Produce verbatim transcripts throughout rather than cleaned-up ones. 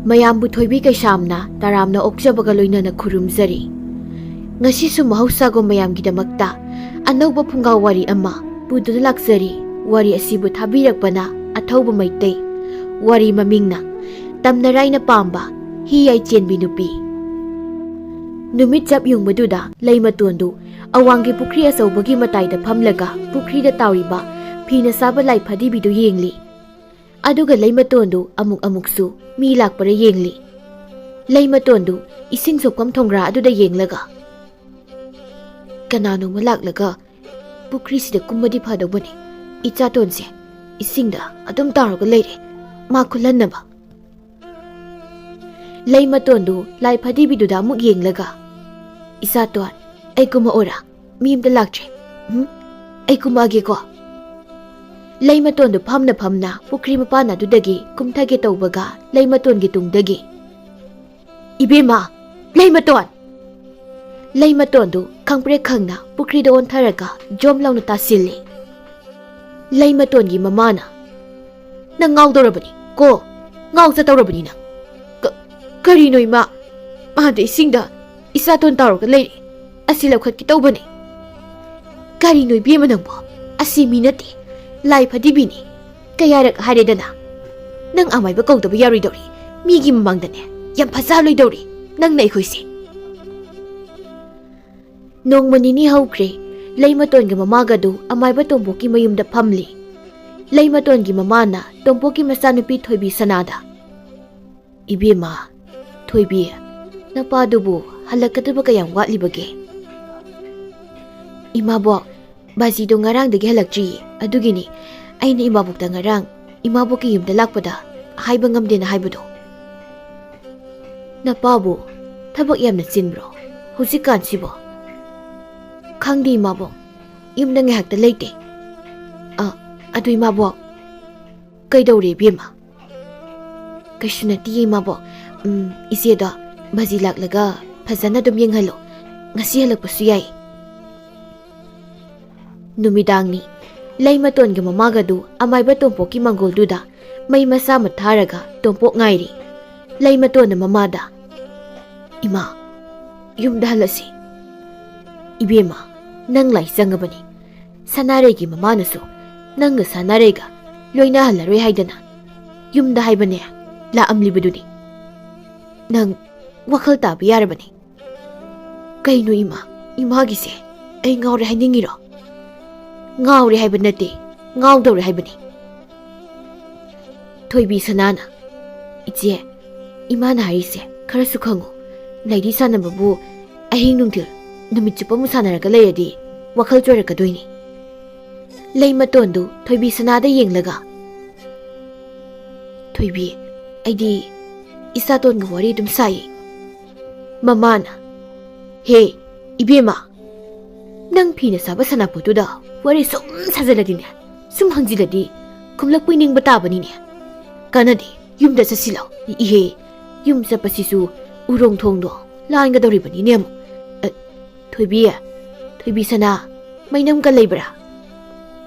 ꯃꯌꯥꯝꯕꯨ ꯊꯣꯏꯕꯤ ꯀꯩꯁꯥꯝꯅ ꯇꯔꯥꯝꯅ ꯑꯣꯛꯆꯕꯒ ꯂꯣꯏꯅꯅ ꯈꯨꯔꯨꯝꯖꯔꯤ꯫ ꯉꯁꯤꯁꯨ ꯃꯍꯧꯁꯥꯒꯨꯝ ꯃꯌꯥꯝꯒꯤꯗꯃꯛꯇ ꯑꯅꯧꯕ ꯐꯨꯡꯒꯥ ꯋꯥꯔꯤ ꯑꯃ ꯄꯨꯗꯨꯅ ꯂꯥꯛꯆꯔꯤ꯫ ꯋꯥꯔꯤ ꯑꯁꯤꯕꯨ ꯊꯥꯕꯤꯔꯛꯄꯅ ꯑꯊꯧꯕ ꯃꯩꯇꯩ꯫ ꯋꯥꯔꯤ ꯃꯃꯤꯡꯅ ꯇꯝꯅꯔꯥꯏꯅ ꯄꯥꯝꯕ ꯍꯤ ꯌꯥꯏ ꯆꯦꯟꯕꯤ ꯅꯨꯄꯤ꯫ ꯅꯨꯃꯤꯠ ꯆꯞ ꯌꯨꯡꯕꯗꯨꯗ ꯂꯩꯃꯇꯣꯟꯗꯨ ꯑꯋꯥꯡꯒꯤ ꯄꯨꯈ꯭ꯔꯤ ꯑꯆꯧꯕꯒꯤ ꯃꯇꯥꯏꯗ ꯐꯝꯂꯒ ꯄꯨꯈ꯭ꯔꯤꯗ ꯇꯥꯎꯔꯤꯕ ꯐꯤꯅ ꯁꯥꯕ ꯂꯥꯏ ꯐꯗꯤꯕꯤꯗꯨ ꯌꯦꯡꯂꯤ꯫ ꯑꯗꯨꯒ ꯂꯩꯃꯇꯣꯟꯗꯨ ꯑꯃꯨꯛ ꯑꯃꯨꯛꯁꯨ ꯃꯤ ꯂꯥꯛꯄꯔ ꯌꯦꯡꯂꯤ꯫ ꯂꯩꯃꯇꯣꯟꯗꯨ ꯏꯁꯤꯡ ꯁꯣꯛꯐꯝ ꯊꯣꯡꯒ꯭ꯔꯥ ꯑꯗꯨꯗ ꯌꯦꯡꯂꯒ, "ꯀꯅꯥꯅꯣꯝꯃ ꯂꯥꯛꯂꯒ ꯄꯨꯈ꯭ꯔꯤꯁꯤꯗ ꯀꯨꯝꯃꯗꯤ ꯐꯗꯧꯕꯅꯤ꯫ ꯏꯆꯥꯇꯣꯟꯁꯦ ꯏꯁꯤꯡꯗ ꯑꯗꯨꯝ ꯇꯥꯎꯔꯒ ꯂꯩꯔꯦ꯫ ꯃꯥ ꯈꯨꯜꯍꯟꯅꯕ꯫" ꯂꯩꯃꯇꯣꯟꯗꯨ ꯂꯥꯏ ꯐꯗꯤꯕꯤꯗꯨꯗ ꯑꯃꯨꯛ ꯌꯦꯡꯂꯒ, "ꯏꯆꯥꯇꯣꯟ, ꯑꯩ ꯀꯨꯝꯃꯛꯑꯣꯔꯥ? ꯃꯤ ꯑꯝꯇ ꯂꯥꯛꯇ꯭ꯔꯦ꯫ ꯎꯝ? ꯑꯩ ꯀꯨꯝꯃꯛꯑꯒꯦꯀꯣ꯫" ꯂꯩꯃꯇꯣꯟꯗꯨ ꯐꯝꯅ ꯐꯝꯅ ꯄꯨꯈ꯭ꯔꯤ ꯃꯄꯥꯟ ꯑꯗꯨꯗꯒꯤ ꯀꯨꯝꯊꯒꯦ ꯇꯧꯕꯒ ꯂꯩꯃꯇꯣꯟꯒꯤ ꯇꯨꯡꯗꯒꯤ, "ꯏꯕꯦꯝꯃ, ꯂꯩꯃꯇꯣꯟ!" ꯂꯩꯃꯇꯣꯟꯗꯨ ꯈꯪꯄ꯭ꯔꯦꯛ ꯈꯪꯅ ꯄꯨꯈ꯭ꯔꯤꯗ ꯑꯣꯟꯊꯔꯒ ꯖꯣꯝ ꯂꯥꯎꯅ ꯇꯥꯁꯤꯜꯂꯤ꯫ ꯂꯩꯃꯇꯣꯟꯒꯤ ꯃꯃꯥꯅ, "ꯅꯪ ꯉꯥꯎꯗꯧꯔꯕꯅꯤ ꯀꯣ, ꯉꯥꯎ ꯆꯠꯇꯧꯔꯕꯅꯤ ꯅꯪ꯫ ꯀ-, ꯀꯔꯤꯅꯣ ꯏꯃꯥ? ꯃꯥꯗ ꯏꯁꯤꯡꯗ ꯏꯆꯥꯇꯣꯟ ꯇꯥꯎꯔꯒ ꯂꯩꯔꯦ꯫ ꯑꯁꯤ ꯂꯧꯈꯠꯀꯦ ꯇꯧꯕꯅꯦ꯫" "ꯀꯔꯤꯅꯣ ꯏꯕꯦꯝꯃ ꯅꯪꯕꯣ? ꯑꯁꯤ ꯃꯤ ꯅꯠꯇꯦ, ꯂꯥꯏ ꯐꯗꯤꯕꯤꯅꯤ꯫ ꯀꯌꯥꯔꯛ ꯍꯥꯏꯔꯦꯗꯅ? ꯅꯪ ꯑꯃꯥꯏꯕ ꯀꯧꯗꯕ ꯌꯥꯔꯣꯏꯗꯧꯔꯤ ꯃꯤꯒꯤ ꯃꯃꯥꯡꯗꯅꯦ꯫ ꯌꯥꯝ ꯐꯖꯍꯜꯂꯣꯏꯗꯧꯔꯤ ꯅꯪꯅ ꯑꯩꯈꯣꯏꯁꯦ꯫" ꯅꯣꯡꯃ ꯅꯤꯅꯤ ꯍꯧꯈ꯭ꯔꯦ꯫ ꯂꯩꯃꯇꯣꯟꯒ ꯃꯃꯥꯒꯗꯨ ꯑꯃꯥꯏꯕ ꯇꯣꯝꯄꯣꯛꯀꯤ ꯃꯌꯨꯝꯗ ꯐꯝꯂꯤ꯫ ꯂꯩꯃꯇꯣꯟꯒꯤ ꯃꯃꯥꯅ ꯇꯣꯝꯄꯣꯛꯀꯤ ꯃꯆꯥꯅꯨꯄꯤ ꯊꯣꯏꯕꯤ ꯁꯅꯥꯗ, "ꯏꯕꯦꯝꯃ, ꯊꯣꯏꯕꯤ, ꯅꯄꯥꯗꯨꯕꯨ ꯍꯜꯂꯛꯀꯗꯕ ꯀꯌꯥꯝ ꯋꯥꯠꯂꯤꯕꯒꯦ?" "ꯏꯃꯥꯕꯣꯛ, ꯕꯥꯖꯤꯗꯣ ꯉꯔꯥꯡꯗꯒꯤ ꯍꯜꯂꯛꯇ꯭ꯔꯤꯌꯦ꯫ ꯑꯗꯨꯒꯤꯅꯤ ꯑꯩꯅ ꯏꯃꯥꯕꯣꯛꯇ ꯉꯔꯥꯡ ꯏꯃꯥꯕꯣꯛꯀꯤ ꯌꯨꯝꯗ ꯂꯥꯛꯄꯗ ꯍꯥꯏꯕ ꯉꯝꯗꯦꯅ ꯍꯥꯏꯕꯗꯣ꯫" "ꯅꯄꯥꯕꯨ ꯊꯕꯛ ꯌꯥꯝꯅ ꯆꯤꯟꯕ꯭ꯔꯣ ꯍꯧꯖꯤꯛꯀꯥꯟꯁꯤꯕꯣ?" "ꯈꯪꯗꯦ ꯏꯃꯥꯕꯣꯛ, ꯌꯨꯝꯗ ꯉꯥꯏꯍꯥꯛꯇ ꯂꯩꯇꯦ꯫" "ꯑ, ꯑꯗꯨ ꯏꯃꯥꯕꯣꯛ, ꯀꯩꯗꯧꯔꯦ ꯏꯕꯦꯝꯃ?" "ꯀꯩꯁꯨ ꯅꯠꯇꯤꯌꯦ ꯏꯃꯥꯕꯣꯛ꯫ ꯎꯝ, ꯏꯆꯦꯗꯣ ꯕꯥꯖꯤ ꯂꯥꯛꯂꯒ ꯐꯖꯅ ꯑꯗꯨꯝ ꯌꯦꯡꯍꯜꯂꯣ꯫ ꯉꯁꯤ ꯍꯜꯂꯛꯄꯁꯨ ꯌꯥꯏ꯫" ꯅꯨꯃꯤꯗꯥꯡꯅꯤ꯫ ꯂꯩꯃꯇꯣꯟꯒꯤ ꯃꯃꯥꯒꯗꯨ ꯑꯃꯥꯏꯕ ꯇꯣꯝꯄꯣꯛꯀꯤ ꯃꯪꯒꯣꯜꯗꯨꯗ ꯃꯩ ꯃꯆꯥ ꯑꯃ ꯊꯥꯔꯒ ꯇꯣꯝꯄꯣꯛ ꯉꯥꯏꯔꯤ꯫ ꯂꯩꯃꯇꯣꯟꯅ ꯃꯃꯥꯗ, "ꯏꯃꯥ, ꯌꯨꯝꯗ ꯍꯜꯂꯁꯤ꯫ ꯏꯕꯦꯝꯃ, ꯅꯪ ꯂꯥꯏ ꯆꯪꯉꯕꯅꯤ꯫ ꯁꯅꯥꯔꯩꯒꯤ ꯃꯃꯥꯅꯁꯨ ꯅꯪꯒ ꯁꯅꯥꯔꯩꯒ ꯂꯣꯏꯅꯍꯜꯂꯔꯣꯏ ꯍꯥꯏꯗꯅ ꯌꯨꯝꯗ ꯍꯥꯏꯕꯅꯦ ꯂꯥꯛꯑꯝꯂꯤꯕꯗꯨꯅꯤ꯫ ꯅꯪ ꯋꯥꯈꯜ ꯇꯥꯕ ꯌꯥꯔꯕꯅꯤ꯫" "ꯀꯩꯅꯣ ꯏꯃꯥ, ꯏꯃꯥꯒꯤꯁꯦ? ꯑꯩ ꯉꯥꯎꯔꯦ ꯍꯥꯏꯅꯤꯡꯉꯤꯔꯣ?" "ꯉꯥꯎꯔꯦ ꯍꯥꯏꯕ ꯅꯠꯇꯦ, ꯉꯥꯎꯗꯧꯔꯦ ꯍꯥꯏꯕꯅꯤ꯫" ꯊꯣꯏꯕꯤ ꯁꯅꯥꯅ, "ꯏꯆꯦ, ꯏꯃꯥꯅ ꯍꯥꯏꯔꯤꯁꯦ ꯈꯔꯁꯨ ꯈꯪꯉꯨ꯫ ꯂꯥꯏꯗꯤ ꯁꯥꯟꯅꯕꯕꯨ ꯑꯍꯤꯡ ꯅꯨꯡꯊꯤꯜ ꯅꯨꯃꯤꯠ ꯆꯨꯞꯄ ꯑꯃꯨꯛ ꯁꯥꯟꯅꯔꯒ ꯂꯩꯔꯗꯤ ꯋꯥꯈꯜ ꯆꯣꯏꯔꯛꯀꯗꯣꯏꯅꯤ꯫" ꯂꯩꯃꯇꯣꯟꯗꯨ ꯊꯣꯏꯕꯤ ꯁꯅꯥꯗ ꯌꯦꯡꯂꯒ, "ꯊꯣꯏꯕꯤ, ꯑꯩꯗꯤ ꯏꯆꯥꯇꯣꯟꯒ ꯋꯥꯔꯤ ꯑꯗꯨꯝ ꯁꯥꯏ꯫" ꯃꯃꯥꯅ, "ꯍꯦ, ꯏꯕꯦꯝꯃ, ꯅꯪ ꯐꯤꯅ ꯁꯥꯕ ꯁꯅꯥꯄꯣꯠꯇꯨꯗ ꯋꯥꯔꯤ ꯁꯨꯝ ꯁꯥꯖꯜꯂꯗꯤꯅꯦ, ꯁꯨꯝ ꯍꯪꯖꯤꯜꯂꯗꯤ ꯈꯨꯝꯂꯛꯄꯣꯏ ꯅꯤꯡꯕ ꯇꯥꯕꯅꯤꯅꯦ꯫ ꯀꯥꯟꯅꯗꯦ, ꯌꯨꯝꯗ ꯆꯠꯁꯤꯜꯂꯣ꯫ ꯏꯍꯦ, ꯌꯨꯝ ꯆꯠꯄꯁꯤꯁꯨ ꯎꯔꯣꯡ ꯊꯣꯡꯗꯣ ꯂꯥꯟꯒꯗꯧꯔꯤꯕꯅꯤꯅꯦ ꯑꯃꯨꯛ꯫ ꯑ, ꯊꯣꯏꯕꯤ, ꯊꯣꯏꯕꯤ ꯁꯅꯥ, ꯃꯩꯅꯝꯒ ꯂꯩꯕ꯭ꯔꯥ?"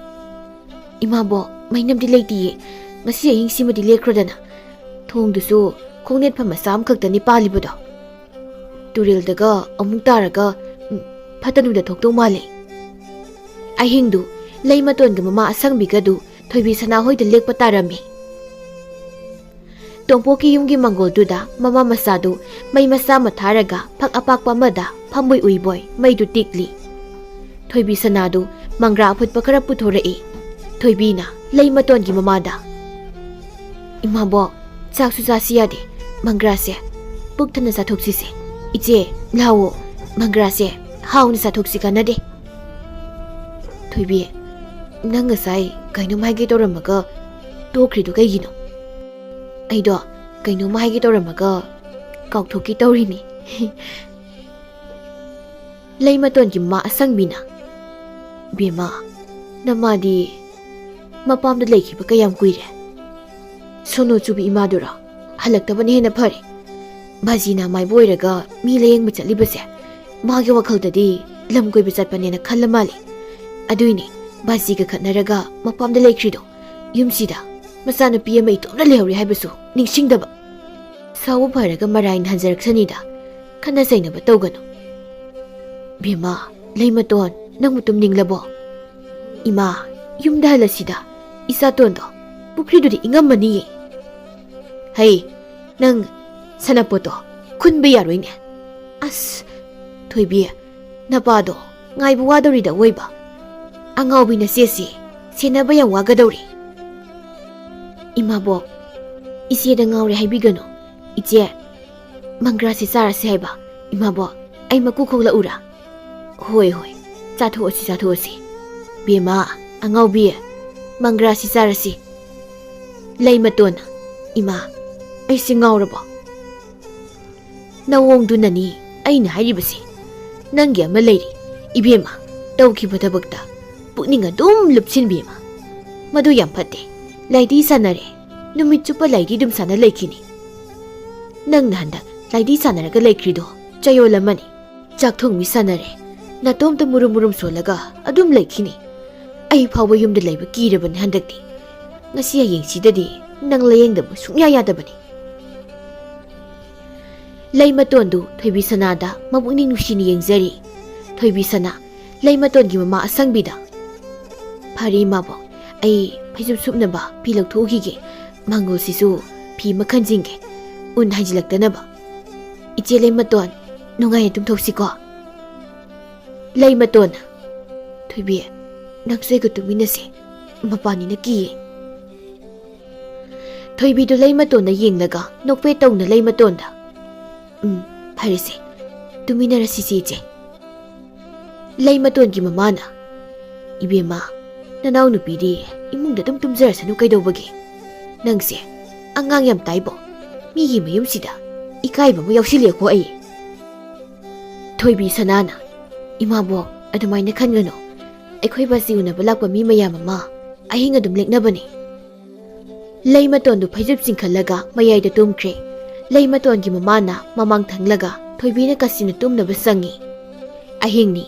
"ꯏꯃꯥꯕꯣꯛ, ꯃꯩꯅꯝꯗꯤ ꯂꯩꯇꯤꯌꯦ꯫ ꯉꯁꯤ ꯑꯍꯤꯡꯁꯤꯃꯗꯤ ꯂꯦꯛꯈ꯭ꯔꯣꯗꯅ꯫ ꯊꯣꯡꯗꯨꯁꯨ ꯈꯣꯡꯅꯦꯠꯐꯝ ꯃꯆꯥ ꯑꯃꯈꯛꯇꯅꯤ ꯄꯥꯜꯂꯤꯕꯗꯣ꯫ ꯇꯨꯔꯦꯜꯗꯒ ꯑꯃꯨꯛ ꯇꯥꯔꯒ, ꯎꯝ, ꯐꯠꯇꯅꯨꯡꯗ ꯊꯣꯛꯇꯧ ꯃꯥꯜꯂꯦ꯫" ꯑꯍꯤꯡꯗꯨ ꯂꯩꯃꯇꯣꯟꯒ ꯃꯃꯥ ꯑꯁꯪꯕꯤꯒꯗꯨ ꯊꯣꯏꯕꯤ ꯁꯅꯥ ꯍꯣꯏꯗ ꯂꯦꯛꯄ ꯇꯥꯔꯝꯃꯤ꯫ ꯇꯣꯝꯄꯣꯛꯀꯤ ꯌꯨꯝꯒꯤ ꯃꯪꯒꯣꯜꯗꯨꯗ ꯃꯃꯥ ꯃꯆꯥꯗꯨ ꯃꯩ ꯃꯆꯥ ꯑꯃ ꯊꯥꯔꯒ ꯐꯛ ꯑꯄꯥꯛꯄ ꯑꯃꯗ ꯐꯝꯕꯣꯏ ꯎꯏꯕꯣꯏ ꯃꯩꯗꯨ ꯇꯤꯛꯂꯤ꯫ ꯊꯣꯏꯕꯤ ꯁꯅꯥꯗꯨ ꯃꯪꯒ꯭ꯔꯥ ꯑꯐꯨꯠꯄ ꯈꯔ ꯄꯨꯊꯣꯔꯛꯏ꯫ ꯊꯣꯏꯕꯤꯅ ꯂꯩꯃꯇꯣꯟꯒꯤ ꯃꯃꯥꯗ, "ꯏꯃꯥꯕꯣꯛ, ꯆꯥꯛꯁꯨ ꯆꯥꯁꯤ ꯌꯥꯗꯦ꯫ ꯃꯪꯒ꯭ꯔꯥꯁꯦ ꯄꯨꯛ ꯊꯟꯅ ꯆꯥꯊꯣꯛꯁꯤꯁꯦ꯫ ꯏꯆꯦ, ꯂꯥꯛꯑꯣ, ꯃꯪꯒ꯭ꯔꯥꯁꯦ ꯍꯥꯎꯅ ꯆꯥꯊꯣꯛꯁꯤ, ꯀꯥꯟꯅꯗꯦ꯫" "ꯊꯣꯏꯕꯤ, ꯅꯪ ꯉꯁꯥꯏ ꯀꯩꯅꯣꯝ ꯍꯥꯏꯒꯦ ꯇꯧꯔꯝꯃꯒ ꯇꯣꯛꯈ꯭ꯔꯤꯗꯣ ꯀꯩꯒꯤꯅꯣ?" "ꯑꯩꯗꯣ ꯀꯩꯅꯣꯝ ꯍꯥꯏꯒꯦ ꯇꯧꯔꯝꯃꯒ ꯀꯥꯎꯊꯣꯛꯀꯦ ꯇꯧꯔꯤꯅꯤ꯫" ꯂꯩꯃꯇꯣꯟꯒꯤ ꯃꯃꯥ ꯑꯁꯪꯕꯤꯅ, "ꯕꯦꯝꯃ, ꯅꯃꯥꯗꯤ ꯃꯄꯥꯝꯗ ꯂꯩꯈꯤꯕ ꯀꯌꯥꯝ ꯀꯨꯏꯔꯦ? ꯁꯣꯅꯣ ꯆꯨꯕꯤ ꯏꯃꯥꯗꯨꯔꯣ? ꯍꯜꯂꯛꯇꯕꯅ ꯍꯦꯟꯅ ꯐꯔꯦ꯫ ꯕꯥꯖꯤꯅ ꯃꯥꯏꯕ ꯑꯣꯏꯔꯒ ꯃꯤ ꯂꯥꯌꯦꯡꯕ ꯆꯠꯂꯤꯕꯁꯦ ꯃꯥꯒꯤ ꯋꯥꯈꯜꯗꯗꯤ ꯂꯝ ꯀꯣꯏꯕ ꯆꯠꯄꯅꯦꯅ ꯈꯜꯂ ꯃꯥꯜꯂꯦ꯫ ꯑꯗꯨꯏꯅꯦ ꯕꯥꯖꯤꯒ ꯈꯠꯅꯔꯒ ꯃꯄꯥꯝꯗ ꯂꯩꯈ꯭ꯔꯤꯗꯣ꯫ ꯌꯨꯝꯁꯤꯗ ꯃꯆꯥꯅꯨꯄꯤ ꯑꯃ ꯏꯇꯣꯝꯅ ꯂꯩꯍꯧꯔꯤ ꯍꯥꯏꯕꯁꯨ ꯅꯤꯡꯁꯤꯡꯗꯕ꯫" ꯁꯥꯎꯕ ꯐꯔꯒ ꯃꯔꯥꯏꯅ ꯍꯟꯖꯔꯛꯁꯅꯤꯗ꯫ ꯈꯠꯅ ꯆꯩꯅꯕ ꯇꯧꯒꯅꯨ꯫ ꯕꯦꯝꯃ, ꯂꯩꯃꯇꯣꯟ, ꯅꯪꯕꯨ ꯇꯨꯝꯅꯤꯡꯂꯕꯣ? ꯏꯃꯥ, ꯌꯨꯝꯗ ꯍꯜꯂꯁꯤꯗ꯫ ꯏꯆꯥꯇꯣꯟꯗꯣ ꯄꯨꯈ꯭ꯔꯤꯗꯨꯗꯤ ꯏꯪꯉꯝꯃꯅꯤꯌꯦ꯫ ꯍꯩ, ꯅꯪ ꯁꯅꯥꯄꯣꯠꯇꯣ ꯈꯨꯟꯕ ꯌꯥꯔꯣꯏꯅꯦ꯫ ꯑꯁ, ꯊꯣꯏꯕꯤ, ꯅꯄꯥꯗꯣ ꯉꯥꯏꯕ ꯋꯥꯗꯧꯔꯤꯗ ꯑꯣꯏꯕ꯫ ꯑꯉꯥꯎꯕꯤ ꯅꯆꯦꯁꯤ ꯁꯦꯟꯅꯕ ꯌꯥꯝ ꯋꯥꯒꯗꯧꯔꯤ꯫ ꯏꯃꯥꯕꯣꯛ, ꯏꯆꯦꯗ ꯉꯥꯎꯔꯦ ꯍꯥꯏꯕꯤꯒꯅꯨ꯫ ꯏꯆꯦ, ꯃꯪꯒ꯭ꯔꯥꯁꯤ ꯆꯥꯔꯁꯤ ꯍꯥꯏꯕ꯫ ꯏꯃꯥꯕꯣꯛ, ꯑꯩ ꯃꯀꯨ ꯈꯣꯛꯂꯛꯎꯔꯥ? ꯍꯣꯏ, ꯍꯣꯏ, ꯆꯥꯊꯣꯛꯑꯁꯤ, ꯆꯥꯊꯣꯛꯑꯁꯤ꯫ ꯕꯦꯝꯃ, ꯑꯉꯥꯎꯕꯤ, ꯃꯪꯒ꯭ꯔꯥꯁꯤ ꯆꯥꯔꯁꯤ꯫ ꯂꯩꯃꯇꯣꯟ, ꯏꯃꯥ, ꯑꯩꯁꯤ ꯉꯥꯎꯔꯕꯣ? ꯅꯋꯣꯡꯗꯨꯅꯅꯤ ꯑꯩꯅ ꯍꯥꯏꯔꯤꯕꯁꯤ꯫ ꯅꯪꯒꯤ ꯑꯃ ꯂꯩꯔꯤ, ꯏꯕꯦꯝꯃ, ꯇꯧꯈꯤꯕ ꯊꯕꯛꯇ ꯄꯨꯛꯅꯤꯡ ꯑꯗꯨꯝ ꯂꯨꯞꯁꯤꯟꯕꯤ ꯑꯃ꯫ ꯃꯗꯨ ꯌꯥꯝ ꯐꯠꯇꯦ꯫ ꯂꯥꯏꯗꯤ ꯁꯥꯟꯅꯔꯦ, ꯅꯨꯃꯤꯠ ꯆꯨꯞꯄ ꯂꯥꯏꯗꯤ ꯑꯗꯨꯝ ꯁꯥꯟꯅ ꯂꯩꯈꯤꯅꯤ꯫ ꯅꯪꯅ ꯍꯟꯗꯛ ꯂꯥꯏꯗꯤ ꯁꯥꯟꯅꯔꯒ ꯂꯩꯈ꯭ꯔꯤꯗꯣ ꯆꯌꯣꯜ ꯑꯃꯅꯤ꯫ ꯆꯥꯛ ꯊꯣꯡꯕꯤ ꯁꯥꯟꯅꯔꯦ, ꯅꯇꯣꯝꯇ ꯃꯨꯔꯨꯝ ꯃꯨꯔꯨꯝ ꯁꯣꯜꯂꯒ ꯑꯗꯨꯝ ꯂꯩꯈꯤꯅꯤ꯫ ꯑꯩ ꯐꯥꯎꯕ ꯌꯨꯝꯗ ꯂꯩꯕ ꯀꯤꯔꯕꯅꯤ ꯍꯟꯗꯛꯇꯤ꯫ ꯉꯁꯤ ꯍꯌꯦꯡꯁꯤꯗꯗꯤ ꯅꯪ ꯂꯥꯌꯦꯡꯗꯕ ꯁꯨꯡꯌꯥ ꯌꯥꯗꯕꯅꯤ꯫ ꯂꯩꯃꯇꯣꯟꯗꯨ ꯊꯣꯏꯕꯤ ꯁꯅꯥꯗ ꯃꯄꯨꯛꯅꯤꯡ ꯅꯨꯡꯁꯤꯅ ꯌꯦꯡꯖꯔꯤ꯫ ꯊꯣꯏꯕꯤ ꯁꯅꯥ, ꯂꯩꯃꯇꯣꯟꯒꯤ ꯃꯃꯥ ꯑꯁꯪꯕꯤꯗ, "ꯐꯔꯦ ꯏꯃꯥꯕꯣꯛ, ꯑꯩ ꯐꯩꯖꯨꯞ ꯁꯨꯞꯅꯕ ꯐꯤ ꯂꯧꯊꯣꯛꯎꯈꯤꯒꯦ꯫ ꯃꯥꯡꯒꯣꯜꯁꯤꯁꯨ ꯐꯤ ꯑꯃ ꯈꯟꯖꯤꯟꯒꯦ꯫ ꯎꯟ ꯍꯥꯏꯖꯤꯜꯂꯛꯇꯅꯕ꯫ ꯏꯆꯦ ꯂꯩꯃꯇꯣꯟ, ꯅꯨꯡꯉꯥꯏꯅ ꯇꯨꯝꯊꯣꯛꯁꯤꯀꯣ?" ꯂꯩꯃꯇꯣꯟ, "ꯊꯣꯏꯕꯤ, ꯅꯪꯁꯨ ꯑꯩꯒ ꯇꯨꯝꯃꯤꯟꯅꯁꯦ꯫ ꯃꯄꯥꯟꯅꯤꯅ ꯀꯤꯌꯦ꯫" ꯊꯣꯏꯕꯤꯗꯨ ꯂꯩꯃꯇꯣꯟꯗ ꯌꯦꯡꯂꯒ ꯅꯣꯛꯐꯦꯠ ꯇꯧꯅ ꯂꯩꯃꯇꯣꯟꯗ, "ꯎꯝ, ꯐꯔꯦꯁꯦ, ꯇꯨꯃꯤꯟꯅꯔꯁꯤꯁꯦ ꯏꯆꯦ꯫" ꯂꯩꯃꯇꯣꯟꯒꯤ ꯃꯃꯥꯅ, "ꯏꯕꯦꯝꯃ, ꯅꯅꯥꯎꯅꯨꯄꯤꯗꯤ ꯏꯃꯨꯡꯗ ꯑꯗꯨꯝ ꯇꯨꯝꯖꯔꯁꯅꯨ ꯀꯩꯗꯧꯕꯒꯦ? ꯅꯪꯁꯦ ꯑꯉꯥꯡ ꯌꯥꯝ ꯇꯥꯏꯕꯣ꯫ ꯃꯤꯒꯤ ꯃꯌꯨꯝꯁꯤꯗ ꯏꯀꯥꯏꯕ ꯑꯃ ꯌꯥꯎꯁꯤꯜꯂꯛꯑꯦꯀꯣ ꯑꯩ꯫" ꯊꯣꯏꯕꯤ ꯁꯅꯥꯅ, "ꯏꯃꯥꯕꯣꯛ, ꯑꯗꯨꯃꯥꯏꯅ ꯈꯟꯒꯅꯨ꯫ ꯑꯩꯈꯣꯏ ꯕꯥꯖꯤ ꯎꯅꯕ ꯂꯥꯛꯄ ꯃꯤ ꯃꯌꯥꯝ ꯑꯃ ꯑꯍꯤꯡ ꯑꯗꯨꯝ ꯂꯦꯛꯅꯕꯅꯤ꯫" ꯂꯩꯃꯇꯣꯟꯗꯨ ꯐꯩꯖꯨꯞ ꯆꯤꯡꯈꯠꯂꯒ ꯃꯌꯥꯏꯗ ꯇꯨꯝꯈ꯭ꯔꯦ꯫ ꯂꯩꯃꯇꯣꯟꯒꯤ ꯃꯃꯥꯅ ꯃꯃꯥꯡ ꯊꯪꯂꯒ ꯊꯣꯏꯕꯤꯅ ꯀꯥꯆꯤꯟꯅ ꯇꯨꯝꯅꯕ ꯆꯪꯉꯤ꯫ ꯑꯍꯤꯡꯅꯤ,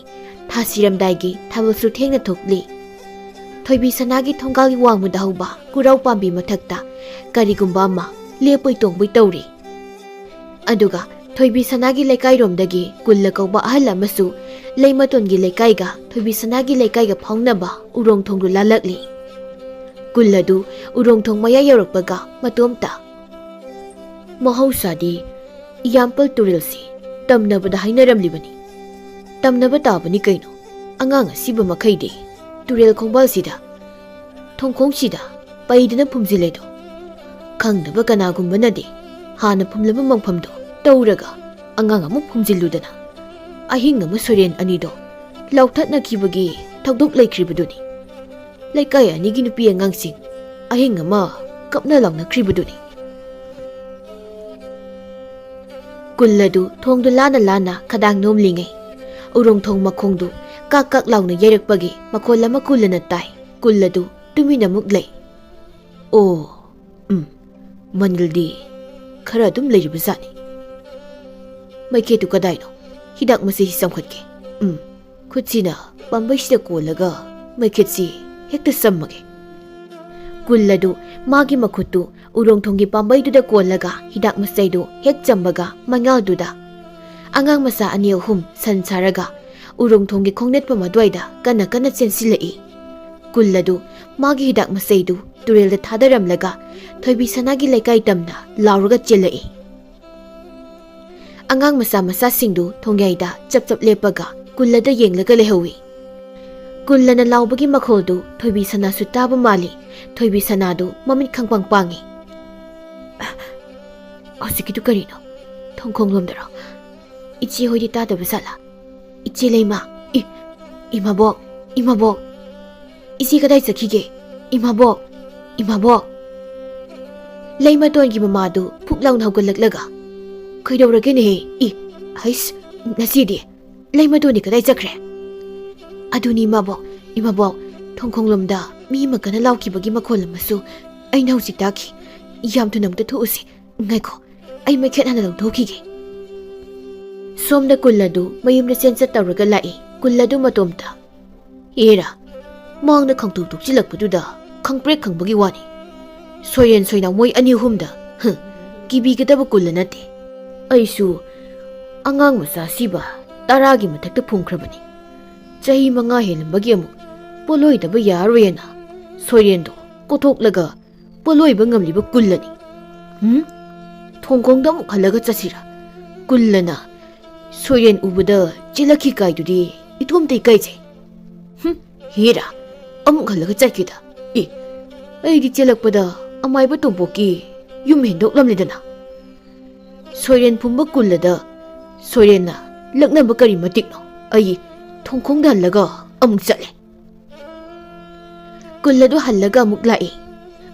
ꯊꯥ ꯁꯤꯔꯝꯗꯥꯏꯒꯤ ꯊꯥꯕꯜꯁꯨ ꯊꯦꯡꯅ ꯊꯣꯛꯂꯤ꯫ ꯊꯣꯏꯕꯤ ꯁꯅꯥꯒꯤ ꯊꯣꯡꯒꯥꯜꯒꯤ ꯋꯥꯡꯃꯗ ꯍꯧꯕ ꯀꯨꯔꯧ ꯄꯥꯝꯕꯤ ꯃꯊꯛꯇ ꯀꯔꯤꯒꯨꯝꯕ ꯑꯃ ꯂꯦꯞꯄꯣꯏ ꯇꯣꯡꯕꯣꯏ ꯇꯧꯔꯤ꯫ ꯑꯗꯨꯒ ꯊꯣꯏꯕꯤ ꯁꯅꯥꯒꯤ ꯂꯩꯀꯥꯏꯔꯣꯝꯗꯒꯤ ꯀꯨꯜꯂ ꯀꯧꯕ ꯑꯍꯜ ꯑꯃꯁꯨ ꯂꯩꯃꯇꯣꯟꯒꯤ ꯂꯩꯀꯥꯏꯒ ꯊꯣꯏꯕꯤ ꯁꯅꯥꯒꯤ ꯂꯩꯀꯥꯏꯒ ꯐꯥꯎꯅꯕ ꯎꯔꯣꯡ ꯊꯣꯡꯗꯨ ꯂꯥꯜꯂꯛꯂꯤ꯫ ꯀꯨꯜ ꯑꯗꯨ ꯎꯔꯣꯡ ꯊꯣꯡ ꯃꯌꯥ ꯌꯧꯔꯛꯄꯒ ꯃꯇꯣꯝꯇ, "ꯃꯍꯧꯁꯥꯗꯤ ꯏꯌꯥꯝꯄꯜ ꯇꯨꯔꯦꯜꯁꯤ ꯇꯝꯅꯕꯗ ꯍꯥꯏꯅꯔꯝꯂꯤꯕꯅꯤ꯫ ꯇꯝꯅꯕ ꯇꯥꯕꯅꯤ ꯀꯩꯅꯣ꯫ ꯑꯉꯥꯡ ꯑꯁꯤꯕ ꯃꯈꯩꯗꯤ ꯇꯨꯔꯦꯜ ꯈꯣꯡꯕꯥꯜꯁꯤꯗ, ꯊꯣꯡꯈꯣꯡꯁꯤꯗ ꯄꯩꯗꯨꯅ ꯐꯨꯝꯖꯤꯜꯂꯦꯗꯣ꯫ ꯈꯪꯗꯕ ꯀꯅꯥꯒꯨꯝꯕꯅꯗꯤ ꯍꯥꯟꯅ ꯐꯨꯝꯂꯝꯕ ꯃꯐꯝꯗꯣ ꯇꯧꯔꯒ ꯑꯉꯥꯡ ꯑꯃꯨꯛ ꯐꯨꯝꯖꯤꯜꯂꯨꯗꯅ ꯑꯍꯤꯡ ꯑꯃ ꯁꯣꯏꯔꯦꯟ ꯑꯅꯤꯗꯣ ꯂꯥꯎꯊꯠꯅꯈꯤꯕꯒꯤ ꯊꯧꯗꯣꯛ ꯂꯩꯈ꯭ꯔꯤꯕꯗꯨꯅꯤ꯫ ꯂꯩꯀꯥꯏ ꯑꯅꯤꯒꯤ ꯅꯨꯄꯤ ꯑꯉꯥꯡꯁꯤꯡ ꯑꯍꯤꯡ ꯑꯃ ꯀꯞꯅ ꯂꯥꯎꯅꯈ꯭ꯔꯤꯕꯗꯨꯅꯤ꯫" ꯀꯨꯜ ꯑꯗꯨ ꯊꯣꯡꯗꯨ ꯂꯥꯟꯅ ꯂꯥꯟꯅ ꯈꯗꯥꯡ ꯅꯣꯝꯂꯤꯉꯩ ꯎꯔꯣꯡ ꯊꯣꯡ ꯃꯈꯣꯡꯗꯨ ꯀꯥꯛ ꯀꯥꯛ ꯂꯥꯎꯅ ꯌꯩꯔꯛꯄꯒꯤ ꯃꯈꯣꯜ ꯑꯃ ꯀꯨꯜꯂꯅ ꯇꯥꯏ꯫ ꯀꯨꯜ ꯑꯗꯨ ꯇꯨꯃꯤꯟ ꯑꯃꯨꯛ ꯂꯩ꯫ "ꯑꯣ, ꯎꯝ, ꯃꯅꯤꯜꯗꯤ ꯈꯔ ꯑꯗꯨꯝ ꯂꯩꯔꯤꯕꯖꯥꯠꯅꯤ꯫ ꯃꯩꯈꯦꯠꯇꯨ ꯀꯗꯥꯏꯅꯣ? ꯍꯤꯗꯥꯛ ꯃꯆꯩꯁꯤ ꯆꯝꯈꯠꯀꯦ꯫ ꯎꯝ, ꯈꯨꯠꯁꯤꯅ ꯄꯥꯝꯕꯩꯁꯤꯗ ꯀꯣꯜꯂꯒ ꯃꯩꯈꯦꯠꯁꯤ ꯍꯦꯛꯇ ꯆꯝꯃꯒꯦ꯫" ꯀꯨꯜ ꯑꯗꯨ ꯃꯥꯒꯤ ꯃꯈꯨꯠꯇꯨ ꯎꯔꯣꯡꯊꯣꯡꯒꯤ ꯄꯥꯝꯕꯩꯗꯨꯗ ꯀꯣꯜꯂꯒ ꯍꯤꯗꯥꯛ ꯃꯆꯩꯗꯨ ꯍꯦꯛ ꯆꯝꯕꯒ ꯃꯉꯥꯜꯗꯨꯗ ꯑꯉꯥꯡ ꯃꯆꯥ ꯑꯅꯤ ꯑꯍꯨꯝ ꯁꯟ ꯁꯥꯔꯒ ꯎꯔꯣꯡꯊꯣꯡꯒꯤ ꯈꯣꯡꯅꯦꯠꯐꯝ ꯑꯗꯨꯋꯥꯏꯗ ꯀꯟꯅ ꯀꯟꯅ ꯆꯦꯟꯁꯤꯜꯂꯛꯏ꯫ ꯀꯨꯜ ꯑꯗꯨ ꯃꯥꯒꯤ ꯍꯤꯗꯥꯛ ꯃꯆꯩꯗꯨ ꯇꯨꯔꯦꯜꯗ ꯊꯥꯗꯔꯝꯂꯒ ꯊꯣꯏꯕꯤ ꯁꯅꯥꯒꯤ ꯂꯩꯀꯥꯏ ꯇꯝꯅ ꯂꯥꯎꯔꯒ ꯆꯦꯜꯂꯛꯏ꯫ ꯑꯉꯥꯡ ꯃꯆꯥ ꯃꯆꯥꯁꯤꯡꯗꯨ ꯊꯣꯡꯌꯥꯏꯗ ꯆꯞ ꯆꯞ ꯂꯦꯞꯄꯒ ꯀꯨꯜꯂꯗ ꯌꯦꯡꯂꯒ ꯂꯩꯍꯧꯏ꯫ ꯀꯨꯜꯂꯅ ꯂꯥꯎꯕꯒꯤ ꯃꯈꯣꯜꯗꯨ ꯊꯣꯏꯕꯤ ꯁꯅꯥꯁꯨ ꯇꯥꯕ ꯃꯥꯜꯂꯤ꯫ ꯊꯣꯏꯕꯤ ꯁꯅꯥꯗꯨ ꯃꯃꯤꯠ ꯈꯪꯄꯥꯡ ꯄꯥꯡꯉꯤ꯫ "ꯍꯧꯖꯤꯛꯀꯤꯗꯨ ꯀꯔꯤꯅꯣ? ꯊꯣꯡꯈꯣꯡꯂꯣꯝꯗꯔꯣ? ꯏꯆꯦ ꯍꯣꯏꯗꯤ ꯇꯥꯗꯕ ꯖꯥꯠꯂꯥ? ꯏꯆꯦ ꯂꯩꯃ, ꯏ, ꯏꯃꯥꯕꯣꯛ, ꯏꯃꯥꯕꯣꯛ, ꯏꯆꯦ ꯀꯗꯥꯏ ꯆꯠꯈꯤꯒꯦ? ꯏꯃꯥꯕꯣꯛ, ꯏꯃꯥꯕꯣꯛ꯫" ꯂꯩꯃꯇꯣꯟꯒꯤ ꯃꯃꯥꯗꯨ ꯐꯨꯛ ꯂꯥꯎꯅ ꯍꯧꯒꯠꯂꯛꯂꯒ, "ꯀꯩꯗꯧꯔꯒꯦꯅꯦꯍꯦ? ꯏ, ꯍꯩꯁ, ꯅꯆꯦꯗꯤ? ꯂꯩꯃꯇꯣꯟꯗꯤ ꯀꯗꯥꯏ ꯆꯠꯈ꯭ꯔꯦ?" "ꯑꯗꯨꯅꯤ ꯏꯃꯥꯕꯣꯛ, ꯏꯃꯥꯕꯣꯛ, ꯊꯣꯡꯈꯣꯡꯂꯣꯝꯗ ꯃꯤ ꯑꯃ ꯀꯟꯅ ꯂꯥꯎꯈꯤꯕꯒꯤ ꯃꯈꯣꯜ ꯑꯃꯁꯨ ꯑꯩꯅ ꯍꯧꯖꯤꯛ ꯇꯥꯈꯤ꯫ ꯌꯥꯝ ꯊꯨꯅ ꯑꯃꯨꯛꯇ ꯊꯣꯛꯎꯁꯤ꯫ ꯉꯥꯏꯈꯣ, ꯑꯩ ꯃꯩꯈꯦꯠ ꯍꯥꯟꯅ ꯂꯧꯊꯣꯛꯈꯤꯒꯦ꯫" ꯁꯣꯝꯗ ꯀꯨꯜ ꯑꯗꯨ ꯃꯌꯨꯝꯗ ꯆꯦꯟ ꯆꯠꯇꯧꯔꯒ ꯂꯥꯛꯏ꯫ ꯀꯨꯜ ꯑꯗꯨ ꯃꯇꯣꯝꯇ, "ꯑꯦꯔꯥ, ꯃꯥꯡꯗ ꯈꯪꯇꯣꯛ ꯇꯣꯛꯆꯤꯜꯂꯛꯄꯗꯨꯗ ꯈꯪꯄ꯭ꯔꯦꯛ ꯈꯪꯕꯒꯤ ꯋꯥꯅꯤ꯫ ꯁꯣꯏꯔꯦꯟ ꯁꯣꯏꯅꯥꯎ ꯃꯣꯏ ꯑꯅꯤ ꯑꯍꯨꯝꯗ, ꯍꯨꯝ, ꯀꯤꯕꯤꯒꯗꯕ ꯀꯨꯜꯂ ꯅꯠꯇꯦ꯫ ꯑꯩꯁꯨ ꯑꯉꯥꯡ ꯃꯆꯥ ꯁꯤꯕ ꯇꯔꯥꯒꯤ ꯃꯊꯛꯇ ꯐꯨꯝꯈ꯭ꯔꯕꯅꯤ꯫ ꯆꯍꯤ ꯃꯉꯥ ꯍꯦꯜꯂꯝꯕꯒꯤ ꯑꯃꯨꯛ ꯄꯣꯠꯂꯣꯏꯗꯕ ꯌꯥꯔꯣꯏꯅ ꯁꯣꯏꯔꯦꯟꯗꯣ ꯀꯣꯊꯣꯛꯂꯒ ꯄꯣꯠꯂꯣꯏꯕ ꯉꯝꯂꯤꯕ ꯀꯨꯜꯂꯅꯤ꯫ ꯍꯨꯝ? ꯊꯣꯡꯈꯣꯡꯗ ꯑꯃꯨꯛ ꯍꯜꯂꯒ ꯆꯠꯁꯤꯔꯥ? ꯀꯨꯜꯂꯅ ꯁꯣꯏꯔꯦꯟ ꯎꯕꯗ ꯆꯦꯜꯂꯛꯈꯤ ꯀꯥꯏꯗꯨꯗꯤ ꯏꯇꯣꯝꯇ ꯏꯀꯥꯏꯖꯩ꯫ ꯍꯨꯝ, ꯍꯦꯔꯥ, ꯑꯃꯨꯛ ꯍꯜꯂꯒ ꯆꯠꯈꯤꯗ꯫ ꯑꯦ, ꯑꯩꯗꯤ ꯆꯦꯜꯂꯛꯄꯗ ꯑꯃꯥꯏꯕ ꯇꯣꯝꯄꯣꯛꯀꯤ ꯌꯨꯝ ꯍꯦꯟꯗꯣꯛꯂꯝꯂꯦꯗꯅ꯫ ꯁꯣꯏꯔꯦꯟ ꯐꯨꯝꯕ ꯀꯨꯜꯂꯗ ꯁꯣꯏꯔꯦꯟꯅ ꯂꯛꯅꯕ ꯀꯔꯤ ꯃꯇꯤꯛꯅꯣ? ꯑꯩ ꯊꯣꯡꯈꯣꯡꯗ ꯍꯜꯂꯒ ꯑꯃꯨꯛ ꯆꯠꯂꯦ꯫ ꯀꯨꯜ ꯑꯗꯨ ꯍꯜꯂꯒ ꯑꯃꯨꯛ ꯂꯥꯛꯏ꯫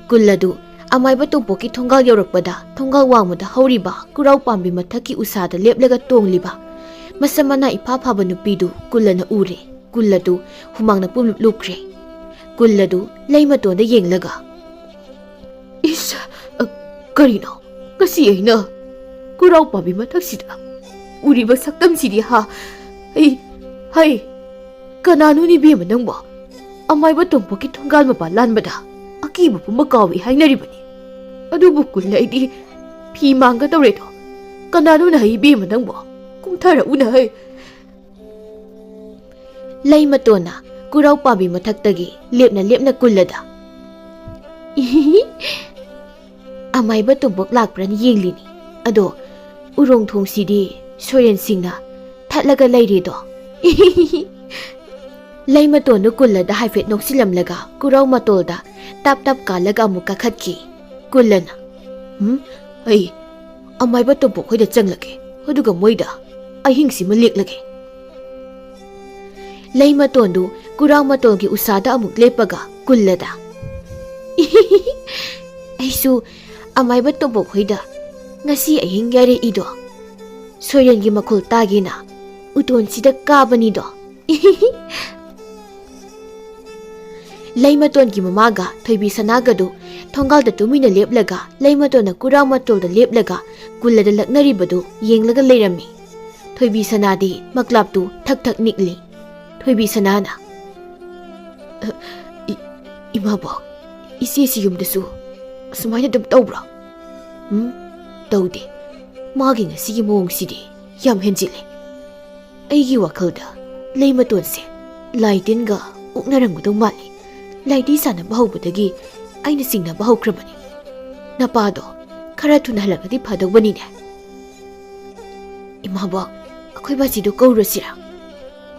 ꯀꯨꯜ ꯑꯗꯨ ꯑꯃꯥꯏꯕ ꯇꯣꯝꯄꯣꯛꯀꯤ ꯊꯣꯡꯒꯥꯜ ꯌꯧꯔꯛꯄꯗ ꯊꯣꯡꯒꯥꯜ ꯋꯥꯡꯃꯗ ꯍꯧꯔꯤꯕ ꯀꯨꯔꯥꯎ ꯄꯥꯝꯕꯤ ꯃꯊꯛꯀꯤ ꯎꯁꯥꯗ ꯂꯦꯞꯂꯒ ꯇꯣꯡꯂꯤꯕ ꯃꯁꯝ ꯃꯅꯥ ꯏꯐꯥ ꯐꯥꯕ ꯅꯨꯄꯤꯗꯨ ꯀꯨꯜꯂꯅ ꯎꯔꯦ꯫ ꯀꯨꯜ ꯑꯗꯨ ꯍꯨꯃꯥꯡꯅ ꯄꯨꯝꯂꯨꯞ ꯂꯨꯞꯈ꯭ꯔꯦ꯫ ꯀꯨꯜ ꯑꯗꯨ ꯂꯩ ꯃꯇꯣꯟꯗ ꯌꯦꯡꯂꯒ, "ꯏꯁ, ꯑ, ꯀꯔꯤꯅꯣ? ꯉꯁꯤ ꯑꯩꯅ ꯀꯨꯔꯥꯎ ꯄꯥꯝꯕꯤ ꯃꯊꯛꯁꯤꯗ ꯎꯔꯤꯕ ꯁꯛꯇꯝꯁꯤꯗꯤ ꯍꯥ? ꯑꯩ, ꯍꯩ, ꯀꯅꯥꯅꯣꯅꯦ ꯏꯕꯦꯝꯃ ꯅꯪꯕꯣ? ꯑꯃꯥꯏꯕ ꯇꯣꯝꯄꯣꯛꯀꯤ ꯊꯣꯡꯒꯥꯜ ꯃꯄꯥ ꯂꯥꯟꯕꯗ ꯑꯀꯤꯕ ꯄꯨꯝꯕ ꯀꯥꯎꯏ ꯍꯥꯏꯅꯔꯤꯕꯅꯤ꯫ ꯑꯗꯨꯕꯨ ꯀꯨꯜ ꯑꯩꯗꯤ ꯐꯤ ꯃꯥꯡꯒꯗꯧꯔꯦꯗꯣ꯫ ꯀꯅꯥꯅꯣꯅ ꯍꯩ ꯏꯕꯦꯝꯃ ꯅꯪꯕꯣ? ꯀꯨꯝꯊꯔꯛꯎꯅ ꯍꯩ꯫" ꯂꯩ ꯃꯇꯣꯟꯅ ꯀꯨꯔꯥꯎ ꯄꯥꯝꯕꯤ ꯃꯊꯛꯇꯒꯤ ꯂꯦꯞꯅ ꯂꯦꯞꯅ ꯀꯨꯜꯂꯗ, "ꯏꯍꯤꯍꯤ, ꯑꯃꯥꯏꯕ ꯇꯣꯝꯄꯣꯛ ꯂꯥꯛꯄ꯭ꯔꯅ ꯌꯦꯡꯂꯤꯅꯤ꯫ ꯑꯗꯣ ꯎꯔꯣꯡ ꯊꯣꯡꯁꯤꯗꯤ ꯁꯣꯏꯔꯦꯟꯁꯤꯡꯅ ꯊꯠꯂꯒ ꯂꯩꯔꯦꯗꯣ꯫" ꯏꯍꯤꯍꯤꯍꯤ꯫ ꯂꯩ ꯃꯇꯣꯟꯗꯨ ꯀꯨꯜꯂꯗ ꯍꯥꯏꯐꯦꯠ ꯅꯣꯛꯁꯤꯜꯂꯝꯂꯒ ꯀꯨꯔꯥꯎ ꯃꯇꯣꯜꯗ ꯇꯞ ꯇꯞ ꯀꯥꯜꯂꯒ ꯑꯃꯨꯛ ꯀꯥꯈꯠꯈꯤ꯫ ꯀꯨꯜꯂꯅ, "ꯎꯝ, ꯑꯩ ꯑꯃꯥꯏꯕ ꯇꯣꯝꯄꯣꯛ ꯍꯣꯏꯗ ꯆꯪꯂꯒꯦ, ꯑꯗꯨꯒ ꯃꯣꯏꯗ ꯑꯍꯤꯡꯁꯤꯃ ꯂꯦꯛꯂꯒꯦ꯫" ꯂꯩ ꯃꯇꯣꯟꯗꯨ ꯀꯨꯔꯥꯎ ꯃꯇꯣꯜꯒꯤ ꯎꯁꯥꯗ ꯑꯃꯨꯛ ꯂꯦꯞꯄꯒ ꯀꯨꯜꯂꯗ, "ꯑꯩꯁꯨ ꯑꯃꯥꯏꯕ ꯇꯣꯝꯄꯣꯛ ꯍꯣꯏꯗ ꯉꯁꯤ ꯑꯍꯤꯡ ꯌꯥꯏꯔꯛꯏꯗꯣ ꯁꯣꯏꯔꯦꯟꯒꯤ ꯃꯈꯣꯜ ꯇꯥꯒꯦꯅ ꯎꯇꯣꯟꯁꯤꯗ ꯀꯥꯕꯅꯤꯗꯣ꯫" ꯂꯩꯃꯇꯣꯟꯒꯤ ꯃꯃꯥꯒ ꯊꯣꯏꯕꯤ ꯁꯅꯥꯒꯗꯨ ꯊꯣꯡꯒꯥꯜꯗ ꯇꯨꯃꯤꯟꯅ ꯂꯦꯞꯂꯒ, ꯂꯩꯃꯇꯣꯟꯅ ꯀꯨꯔꯥ ꯃꯇꯣꯜꯗ ꯂꯦꯞꯂꯒ ꯀꯨꯜꯂꯗ ꯂꯛꯅꯔꯤꯕꯗꯨ ꯌꯦꯡꯂꯒ ꯂꯩꯔꯝꯃꯤ꯫ ꯊꯣꯏꯕꯤ ꯁꯅꯥꯗꯤ ꯃꯀ꯭ꯂꯥꯞꯇꯨ ꯊꯛ ꯊꯛ ꯅꯤꯛꯂꯤ꯫ ꯊꯣꯏꯕꯤ ꯁꯅꯥꯅ, "ꯑ, ꯏ-, ꯏꯃꯥꯕꯣꯛ, ꯏꯆꯦꯁꯤ ꯌꯨꯝꯗꯁꯨ ꯑꯁꯨꯃꯥꯏꯅ ꯑꯗꯨꯝ ꯇꯧꯕ꯭ꯔꯣ?" "ꯎꯝ, ꯇꯧꯗꯦ꯫ ꯃꯥꯒꯤ ꯉꯁꯤꯒꯤ ꯃꯑꯣꯡꯁꯤꯗꯤ ꯌꯥꯝ ꯍꯦꯟꯖꯤꯜꯂꯦ꯫ ꯑꯩꯒꯤ ꯋꯥꯈꯜꯗ ꯂꯩꯃꯇꯣꯟꯁꯦ ꯂꯥꯏ ꯇꯤꯟꯒ ꯑꯣꯛꯅꯔꯝꯒꯗꯧ ꯃꯥꯜꯂꯤ꯫ ꯂꯥꯏꯗꯤ ꯁꯥꯟꯅꯕ ꯍꯧꯕꯗꯒꯤ ꯑꯩꯅ ꯆꯤꯡꯅꯕ ꯍꯧꯈ꯭ꯔꯕꯅꯤ꯫ ꯅꯄꯥꯗꯣ ꯈꯔ ꯊꯨꯅ ꯍꯜꯂꯛꯂꯗꯤ ꯐꯗꯧꯕꯅꯤꯅꯦ꯫ ꯏꯃꯥꯕꯣꯛ, ꯑꯩꯈꯣꯏ ꯕꯥꯖꯤꯗꯣ ꯀꯧꯔꯨꯔꯁꯤꯔꯥ?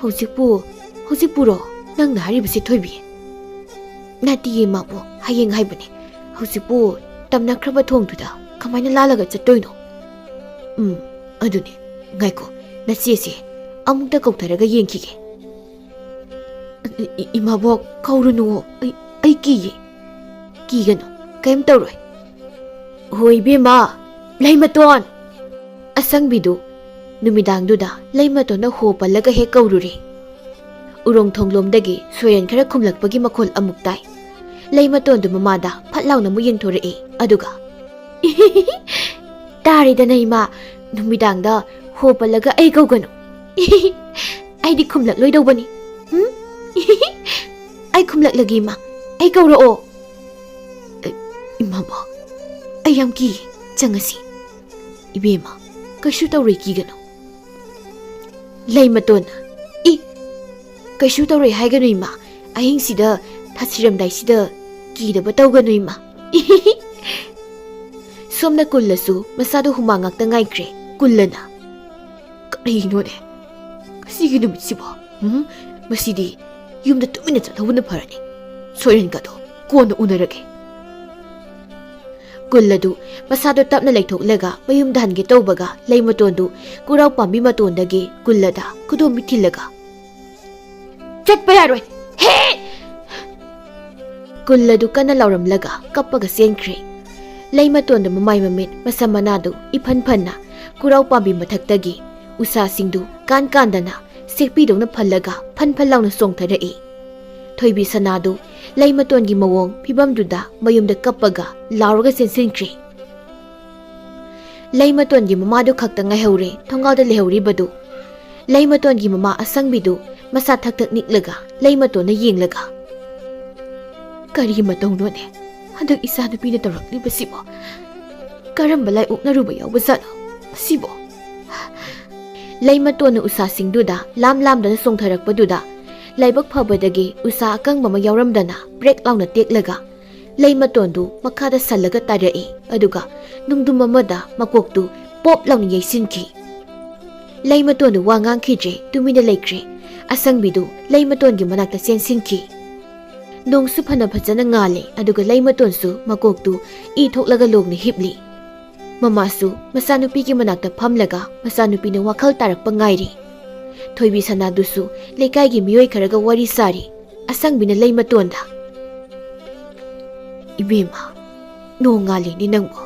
ꯍꯧꯖꯤꯛꯄꯨ, ꯍꯧꯖꯤꯛꯄꯨꯔꯣ ꯅꯪꯅ ꯍꯥꯏꯔꯤꯕꯁꯦ, ꯊꯣꯏꯕꯤ? ꯅꯠꯇꯤꯌꯦ ꯏꯃꯥꯕꯣꯛ, ꯍꯌꯦꯡ ꯍꯥꯏꯕꯅꯦ꯫ ꯍꯧꯖꯤꯛꯄꯨ ꯇꯝꯅꯈ꯭ꯔꯕ ꯊꯣꯡꯗꯨꯗ ꯀꯃꯥꯏꯅ ꯂꯥꯜꯂꯒ ꯆꯠꯇꯣꯏꯅꯣ? ꯎꯝ, ꯑꯗꯨꯅꯦ꯫ ꯉꯥꯏꯈꯣ, ꯅꯆꯦꯁꯦ ꯑꯃꯨꯛꯇ ꯀꯧꯊꯔꯒ ꯌꯦꯡꯈꯤꯒꯦ꯫ E-, E-, ꯏꯃꯥꯕꯣꯛ, ꯀꯧꯔꯨꯅꯨ꯫ ꯑꯩ, ꯑꯩ ꯀꯤꯌꯦ꯫ ꯀꯤꯒꯅꯨ, ꯀꯔꯤꯝ ꯇꯧꯔꯣꯏ꯫ ꯍꯣꯏ ꯏꯕꯦꯝꯃ, ꯂꯩꯃꯇꯣꯟ! ꯑꯁꯪꯕꯤꯗꯨ ꯅꯨꯃꯤꯗꯥꯡꯗꯨꯗ ꯂꯩꯃꯇꯣꯟꯅ ꯍꯣ ꯄꯜꯂꯒ ꯍꯦꯛ ꯀꯧꯔꯨꯔꯦ꯫ ꯎꯔꯣꯡ ꯊꯣꯡꯂꯣꯝꯗꯒꯤ ꯁꯣꯏꯔꯦꯟ ꯈꯔ ꯈꯨꯝꯂꯛꯄꯒꯤ ꯃꯈꯣꯜ ꯑꯃꯨꯛ ꯇꯥꯏ꯫ ꯂꯩꯃꯇꯣꯟꯗꯨ ꯃꯃꯥꯗ ꯐꯠ ꯂꯥꯎꯅ ꯑꯃꯨꯛ ꯌꯦꯡꯊꯣꯔꯛꯏ, ꯑꯗꯨꯒ, "ꯇꯥꯔꯦꯗꯅ ꯏꯃꯥ, ꯅꯨꯃꯤꯗꯥꯡꯗ ꯍꯣ ꯄꯜꯂꯒ ꯑꯩ ꯀꯧꯒꯅꯨ꯫ ꯑꯩꯗꯤ ꯈꯨꯝꯂꯛꯂꯣꯏꯗꯧꯕꯅꯤ꯫ ꯎꯝ? ꯑꯩ ꯈꯨꯝꯂꯛꯂꯒꯦ ꯏꯃꯥ, ꯑꯩ ꯀꯧꯔꯛꯑꯣ?" ꯑꯦ, ꯏꯃꯥꯕꯣꯛ, ꯑꯩ ꯌꯥꯝ ꯀꯤ꯫ ꯆꯪꯉꯁꯤ꯫ ꯏꯕꯦꯝꯃ, ꯀꯩꯁꯨ ꯇꯧꯔꯣꯏ, ꯀꯤꯒꯅꯨ꯫ ꯂꯩꯃꯇꯣꯟ, ꯏ, ꯀꯩꯁꯨ ꯇꯧꯔꯣꯏ ꯍꯥꯏꯒꯅꯨ ꯏꯃꯥ꯫ ꯑꯍꯤꯡꯁꯤꯗ ꯊꯥꯁꯤꯔꯝꯗꯥꯏꯁꯤꯗ ꯀꯤꯗꯕ ꯇꯧꯒꯅꯨ ꯏꯃꯥ꯫ ꯁꯣꯝꯅ ꯀꯨꯜꯂꯁꯨ ꯃꯁꯥꯗꯣ ꯍꯨꯃꯥꯡ ꯉꯥꯛꯇ ꯉꯥꯏꯈ꯭ꯔꯦ꯫ ꯀꯨꯜꯂꯅ, "ꯀꯔꯤꯅꯣꯅꯦ ꯉꯁꯤꯒꯤ ꯅꯨꯃꯤꯠꯁꯤꯕꯣ? ꯎꯝ, ꯃꯁꯤꯗꯤ ꯌꯨꯝꯗ ꯇꯨꯃꯤꯟꯅ ꯆꯠꯍꯧꯕꯅ ꯐꯔꯅꯤ꯫ ꯁꯣꯏꯔꯦꯟꯒꯗꯣ ꯀꯣꯟꯅ ꯎꯅꯔꯒꯦ꯫" ꯀꯨꯜ ꯑꯗꯨ ꯃꯁꯥꯗꯣ ꯇꯞꯅ ꯂꯩꯊꯣꯛꯂꯒ ꯃꯌꯨꯝꯗ ꯍꯟꯒꯦ ꯇꯧꯕꯒ, ꯂꯩꯃꯇꯣꯟꯗꯨ ꯀꯨꯔꯥꯎ ꯄꯥꯝꯕꯤ ꯃꯇꯣꯟꯗꯒꯤ ꯀꯨꯜꯂꯗ ꯈꯨꯗꯣꯝꯕꯤ ꯊꯤꯜꯂꯒ, "ꯆꯠꯄ ꯌꯥꯔꯣꯏ! ꯍꯦ!" ꯀꯨꯜ ꯑꯗꯨ ꯀꯟꯅ ꯂꯥꯎꯔꯝꯂꯒ ꯀꯞꯄꯒ ꯆꯦꯟꯈ꯭ꯔꯦ꯫ ꯂꯩꯃꯇꯣꯟꯗ ꯃꯃꯥꯏ ꯃꯃꯤꯠ ꯃꯁꯝ ꯃꯅꯥꯗꯨ ꯏꯐꯟ ꯐꯟꯅ ꯀꯨꯔꯥꯎ ꯄꯥꯝꯕꯤ ꯃꯊꯛꯇꯒꯤ ꯎꯁꯥꯁꯤꯡꯗꯨ ꯀꯥꯟ ꯀꯥꯟꯗꯅ ꯁꯦꯛꯄꯤꯗꯧꯅ ꯐꯜꯂꯒ ꯐꯟ ꯐꯟ ꯂꯥꯎꯅ ꯆꯣꯡꯊꯔꯛꯏ꯫ ꯊꯣꯏꯕꯤ ꯁꯅꯥꯗꯨ ꯂꯩꯃꯇꯣꯟꯒꯤ ꯃꯑꯣꯡ ꯐꯤꯕꯝꯗꯨꯗ ꯃꯌꯨꯝꯗ ꯀꯞꯄꯒ ꯂꯥꯎꯔꯒ ꯆꯦꯟꯁꯤꯟꯈ꯭ꯔꯦ꯫ ꯂꯩꯃꯇꯣꯟꯒꯤ ꯃꯃꯥꯗꯨ ꯈꯛꯇ ꯉꯥꯏꯍꯧꯔꯦ ꯊꯣꯡꯒꯥꯜꯗ ꯂꯩꯍꯧꯔꯤꯕꯗꯨ꯫ ꯂꯩꯃꯇꯣꯟꯒꯤ ꯃꯃꯥ ꯑꯁꯪꯕꯤꯗꯨ ꯃꯁꯥ ꯊꯛ ꯊꯛ ꯅꯤꯛꯂꯒ ꯂꯩꯃꯇꯣꯟꯗ ꯌꯦꯡꯂꯒ, "ꯀꯔꯤ ꯃꯇꯧꯅꯣꯅꯦ ꯍꯟꯗꯛ ꯏꯆꯥꯅꯨꯄꯤꯅ ꯇꯧꯔꯛꯂꯤꯕꯁꯤꯕꯣ? ꯀꯔꯝꯕ ꯂꯥꯏ ꯑꯣꯛꯅꯔꯨꯕ ꯌꯥꯎꯕꯖꯥꯠꯅꯣ? ꯁꯤꯕꯣ? ꯂꯩꯃꯇꯣꯟꯅ ꯎꯁꯥꯁꯤꯡꯗꯨꯗ ꯂꯥꯝ ꯂꯥꯝꯗꯅ ꯆꯣꯡꯊꯔꯛꯄꯗꯨꯗ ꯂꯥꯏꯕꯛ ꯐꯕꯗꯒꯤ ꯎꯁꯥ ꯑꯀꯪꯕ ꯑꯃ ꯌꯥꯎꯔꯝꯗꯅ ꯄ꯭ꯔꯦꯛ ꯂꯥꯎꯅ ꯇꯦꯛꯂꯒ ꯂꯩꯃꯇꯣꯟꯗꯨ ꯃꯈꯥꯗ ꯁꯜꯂꯒ ꯇꯥꯔꯛꯏ꯫ ꯑꯗꯨꯒ ꯅꯨꯡꯗꯨꯝ ꯑꯃꯗ ꯃꯀꯣꯛꯇꯨ ꯄꯣꯞ ꯂꯥꯎꯅ ꯌꯩꯁꯤꯟꯈꯤ꯫ ꯂꯩꯃꯇꯣꯟꯗꯨ ꯋꯥ ꯉꯥꯡꯈꯤꯗ꯭ꯔꯦ, ꯇꯨꯃꯤꯟꯅ ꯂꯩꯈ꯭ꯔꯦ꯫ ꯑꯁꯪꯕꯤꯗꯨ ꯂꯩꯃꯇꯣꯟꯒꯤ ꯃꯅꯥꯛꯇ ꯆꯦꯟꯁꯤꯟꯈꯤ꯫ ꯅꯣꯡꯁꯨ ꯐꯅ ꯐꯖꯅ ꯉꯥꯜꯂꯦ, ꯑꯗꯨꯒ ꯂꯩꯃꯇꯣꯟꯁꯨ ꯃꯀꯣꯛꯇꯨ ꯏ ꯊꯣꯛꯂꯒ ꯂꯣꯡꯅ ꯍꯤꯞꯂꯤ꯫ ꯃꯃꯥꯁꯨ ꯃꯆꯥꯅꯨꯄꯤꯒꯤ ꯃꯅꯥꯛꯇ ꯐꯝꯂꯒ ꯃꯆꯥꯅꯨꯄꯤꯅ ꯋꯥꯈꯜ ꯇꯥꯔꯛꯄ ꯉꯥꯏꯔꯤ꯫ ꯊꯣꯏꯕꯤ ꯁꯅꯥꯗꯨꯁꯨ ꯂꯩꯀꯥꯏꯒꯤ ꯃꯤꯑꯣꯏ ꯈꯔꯒ ꯋꯥꯔꯤ ꯁꯥꯔꯤ꯫ ꯑꯁꯪꯕꯤꯅ ꯂꯩꯃꯇꯣꯟꯗ, "ꯏꯕꯦꯝꯃ, ꯅꯣꯡ ꯉꯥꯜꯂꯦꯅꯦ ꯅꯪꯕꯨ꯫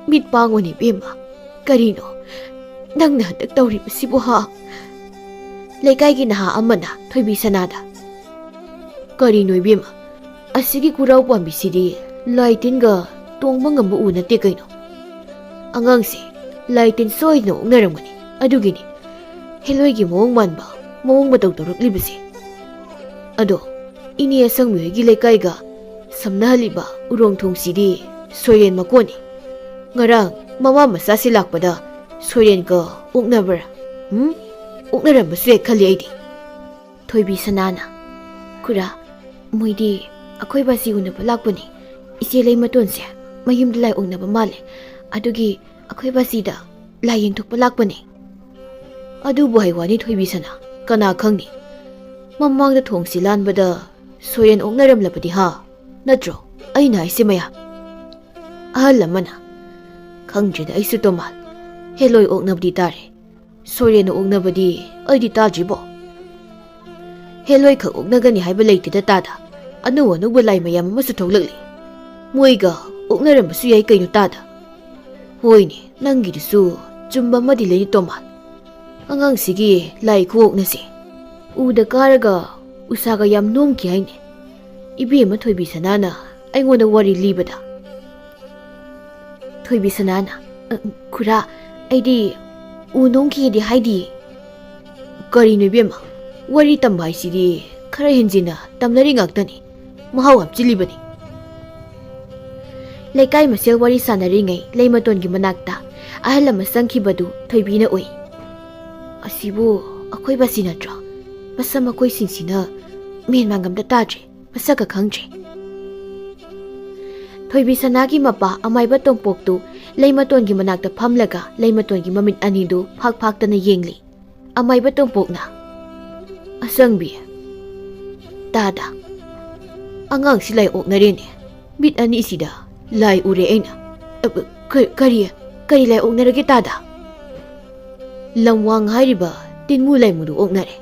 ꯃꯤꯠ ꯄꯥꯡꯉꯨꯅꯦ ꯏꯕꯦꯝꯃ꯫ ꯀꯔꯤꯅꯣ ꯅꯪꯅ ꯍꯟꯗꯛ ꯇꯧꯔꯤꯕꯁꯤꯕꯨ, ꯍꯥ?" ꯂꯩꯀꯥꯏꯒꯤ ꯅꯍꯥ ꯑꯃꯅ ꯊꯣꯏꯕꯤ ꯁꯅꯥꯗ, "ꯀꯔꯤꯅꯣ ꯏꯕꯦꯝꯃ, ꯑꯁꯤꯒꯤ ꯈꯨꯔꯥꯎ ꯄꯥꯝꯕꯤꯁꯤꯗꯤ ꯂꯥꯏ ꯇꯤꯟꯒ ꯇꯣꯡꯕ ꯉꯝꯕ ꯎ ꯅꯠꯇꯦ ꯀꯩꯅꯣ? ꯑꯉꯥꯡꯁꯦ ꯂꯥꯏ ꯇꯤꯟ ꯁꯣꯏꯗꯅ ꯑꯣꯛꯅꯔꯝꯒꯅꯤ, ꯑꯗꯨꯒꯤꯅꯤ ꯍꯦꯂꯣꯏꯒꯤ ꯃꯑꯣꯡ ꯃꯥꯟꯕ ꯃꯑꯣꯡ ꯃꯇꯧ ꯇꯧꯔꯛꯂꯤꯕꯁꯦ꯫ ꯑꯗꯣ ꯏꯅꯦ ꯑꯁꯪꯕꯤ ꯍꯣꯏꯒꯤ ꯂꯩꯀꯥꯏꯒ ꯁꯝꯅꯍꯜꯂꯤꯕ ꯎꯔꯣꯡ ꯊꯣꯡꯁꯤꯗꯤ ꯁꯣꯏꯔꯦꯟ ꯃꯀꯣꯟꯅꯤ꯫ ꯉꯔꯥꯡ ꯃꯃꯥ ꯃꯆꯥꯁꯤ ꯂꯥꯛꯄꯗ ꯁꯣꯏꯔꯦꯟꯒ ꯑꯣꯛꯅꯕ꯭ꯔꯥ? ꯎꯝ? ꯑꯣꯛꯅꯔꯝꯕꯁꯨ ꯌꯥꯏ ꯈꯜꯂꯤ ꯑꯩꯗꯤ꯫" ꯊꯣꯏꯕꯤ ꯁꯅꯥꯅ, "ꯈꯨꯔꯥ, ꯃꯣꯏꯗꯤ ꯑꯩꯈꯣꯏ ꯕꯥꯁꯤ ꯎꯅꯕ ꯂꯥꯛꯄꯅꯤ꯫ ꯏꯆꯦ ꯂꯩꯃꯇꯣꯟꯁꯦ ꯃꯌꯨꯝꯗ ꯂꯥꯏ ꯑꯣꯛꯅꯕ ꯃꯥꯜꯂꯦ, ꯑꯗꯨꯒꯤ ꯑꯩꯈꯣꯏ ꯕꯥꯁꯤꯗ ꯂꯥꯏ ꯌꯦꯡꯊꯣꯛꯄ ꯂꯥꯛꯄꯅꯤ꯫" "ꯑꯗꯨꯕꯨ ꯍꯥꯏ ꯋꯥꯅꯤ ꯊꯣꯏꯕꯤ ꯁꯅꯥ, ꯀꯅꯥ ꯈꯪꯅꯤ? ꯃꯃꯥꯡꯗ ꯊꯣꯡꯁꯤ ꯂꯥꯟꯕꯗ ꯁꯣꯏꯔꯦꯟ ꯑꯣꯛꯅꯔꯝꯂꯕꯗꯤ ꯍꯥ? ꯅꯠꯇ꯭ꯔꯣ ꯑꯩꯅ ꯍꯥꯏꯁꯦ ꯃꯌꯥꯝ?" ꯑꯍꯜ ꯑꯃꯅ, "ꯈꯪꯗ꯭ꯔꯦꯗ ꯑꯩꯁꯨ ꯇꯣꯃꯥꯜ, ꯍꯦꯂꯣꯏ ꯑꯣꯛꯅꯕꯗꯤ ꯇꯥꯔꯦ, ꯁꯣꯏꯔꯦꯟ ꯑꯣꯛꯅꯕꯗꯤ ꯑꯩꯗꯤ ꯇꯥꯗ꯭ꯔꯤꯕꯣ꯫ ꯍꯦꯂꯣꯏ ꯈꯛ ꯑꯣꯛꯅꯒꯅꯤ ꯍꯥꯏꯕ ꯂꯩꯇꯦꯗ ꯇꯥꯗ, ꯑꯅꯧ ꯑꯅꯧꯕ ꯂꯥꯏ ꯃꯌꯥꯝ ꯑꯃꯁꯨ ꯊꯣꯛꯂꯛꯂꯤ꯫ ꯃꯣꯏꯒ ꯑꯣꯛꯅꯔꯝꯕꯁꯨ ꯌꯥꯏ ꯀꯩꯅꯣ ꯇꯥꯗ꯫ ꯍꯣꯏꯅꯦ, ꯅꯪꯒꯤꯗꯨꯁꯨ ꯆꯨꯝꯕ ꯑꯃꯗꯤ ꯂꯩꯅꯤ ꯇꯣꯃꯥꯜ꯫ ꯑꯉꯥꯡꯁꯤꯒꯤ ꯂꯥꯏ ꯈꯨꯑꯣꯛꯅꯁꯦ ꯎꯗ ꯀꯥꯔꯒ ꯎꯁꯥꯒ ꯌꯥꯝ ꯅꯣꯝꯈꯤ ꯍꯥꯏꯅꯦ꯫ ꯏꯕꯦꯝꯃ ꯊꯣꯏꯕꯤ ꯁꯅꯥꯅ ꯑꯩꯉꯣꯟꯗ ꯋꯥꯔꯤ ꯂꯤꯕꯗ꯫" ꯊꯣꯏꯕꯤ ꯁꯅꯥꯅ, "ꯑ, ꯈꯨꯔꯥ, ꯑꯩꯗꯤ ꯎ ꯅꯣꯝꯈꯤꯗꯤ ꯍꯥꯏꯗꯤꯌꯦ꯫" "ꯀꯔꯤꯅꯣ ꯏꯕꯦꯝꯃ, ꯋꯥꯔꯤ ꯇꯝꯕ ꯍꯥꯏꯁꯤꯗꯤ ꯈꯔ ꯍꯦꯟꯖꯤꯟꯅ ꯇꯝꯅꯔꯤ ꯉꯥꯛꯇꯅꯤ, ꯃꯍꯥꯎ ꯍꯥꯞꯆꯤꯜꯂꯤꯕꯅꯤ꯫" ꯂꯩꯀꯥꯏ ꯃꯁꯦꯜ ꯋꯥꯔꯤ ꯁꯥꯟꯅꯔꯤꯉꯩ ꯂꯩꯃꯇꯣꯟꯒꯤ ꯃꯅꯥꯛꯇ ꯑꯍꯜ ꯑꯃ ꯆꯪꯈꯤꯕꯗꯨ ꯊꯣꯏꯕꯤꯅ ꯎꯏ꯫ "ꯑꯁꯤꯕꯨ ꯑꯩꯈꯣꯏ ꯕꯥꯁꯤ ꯅꯠꯇ꯭ꯔꯣ? ꯃꯁꯝ ꯃꯈꯣꯏꯁꯤꯡꯁꯤꯅ ꯃꯦꯟ ꯃꯥꯟꯒꯝꯗ ꯇꯥꯗ꯭ꯔꯦ, ꯃꯁꯛꯀ ꯈꯪꯗ꯭ꯔꯦ꯫" ꯊꯣꯏꯕꯤ ꯁꯅꯥꯒꯤ ꯃꯄꯥ ꯑꯃꯥꯏꯕ ꯇꯣꯝꯄꯣꯛꯇꯨ ꯂꯩꯃꯇꯣꯟꯒꯤ ꯃꯅꯥꯛꯇ ꯐꯝꯂꯒ ꯂꯩꯃꯇꯣꯟꯒꯤ ꯃꯃꯤꯠ ꯑꯅꯤꯗꯨ ꯐꯥꯛ ꯐꯥꯛꯇꯅ ꯌꯦꯡꯂꯤ꯫ ꯑꯃꯥꯏꯕ ꯇꯣꯝꯄꯣꯛꯅ, "ꯑꯁꯪꯕꯤ, ꯇꯥꯗ, ꯑꯉꯥꯡꯁꯤ ꯂꯥꯏ ꯑꯣꯛꯅꯔꯦꯅꯦ꯫ ꯃꯤꯠ ꯑꯅꯤꯁꯤꯗ ꯂꯥꯏ ꯎꯔꯦ ꯑꯩꯅ꯫" "ꯑ, ꯀ-, ꯀꯔꯤ, ꯀꯔꯤ ꯂꯥꯏ ꯑꯣꯛꯅꯔꯒꯦ ꯇꯥꯗ?" "ꯂꯝꯋꯥꯡ ꯍꯥꯏꯔꯤꯕ ꯇꯤꯟꯃꯨ ꯂꯥꯏꯃꯨꯗꯨ ꯑꯣꯛꯅꯔꯦ꯫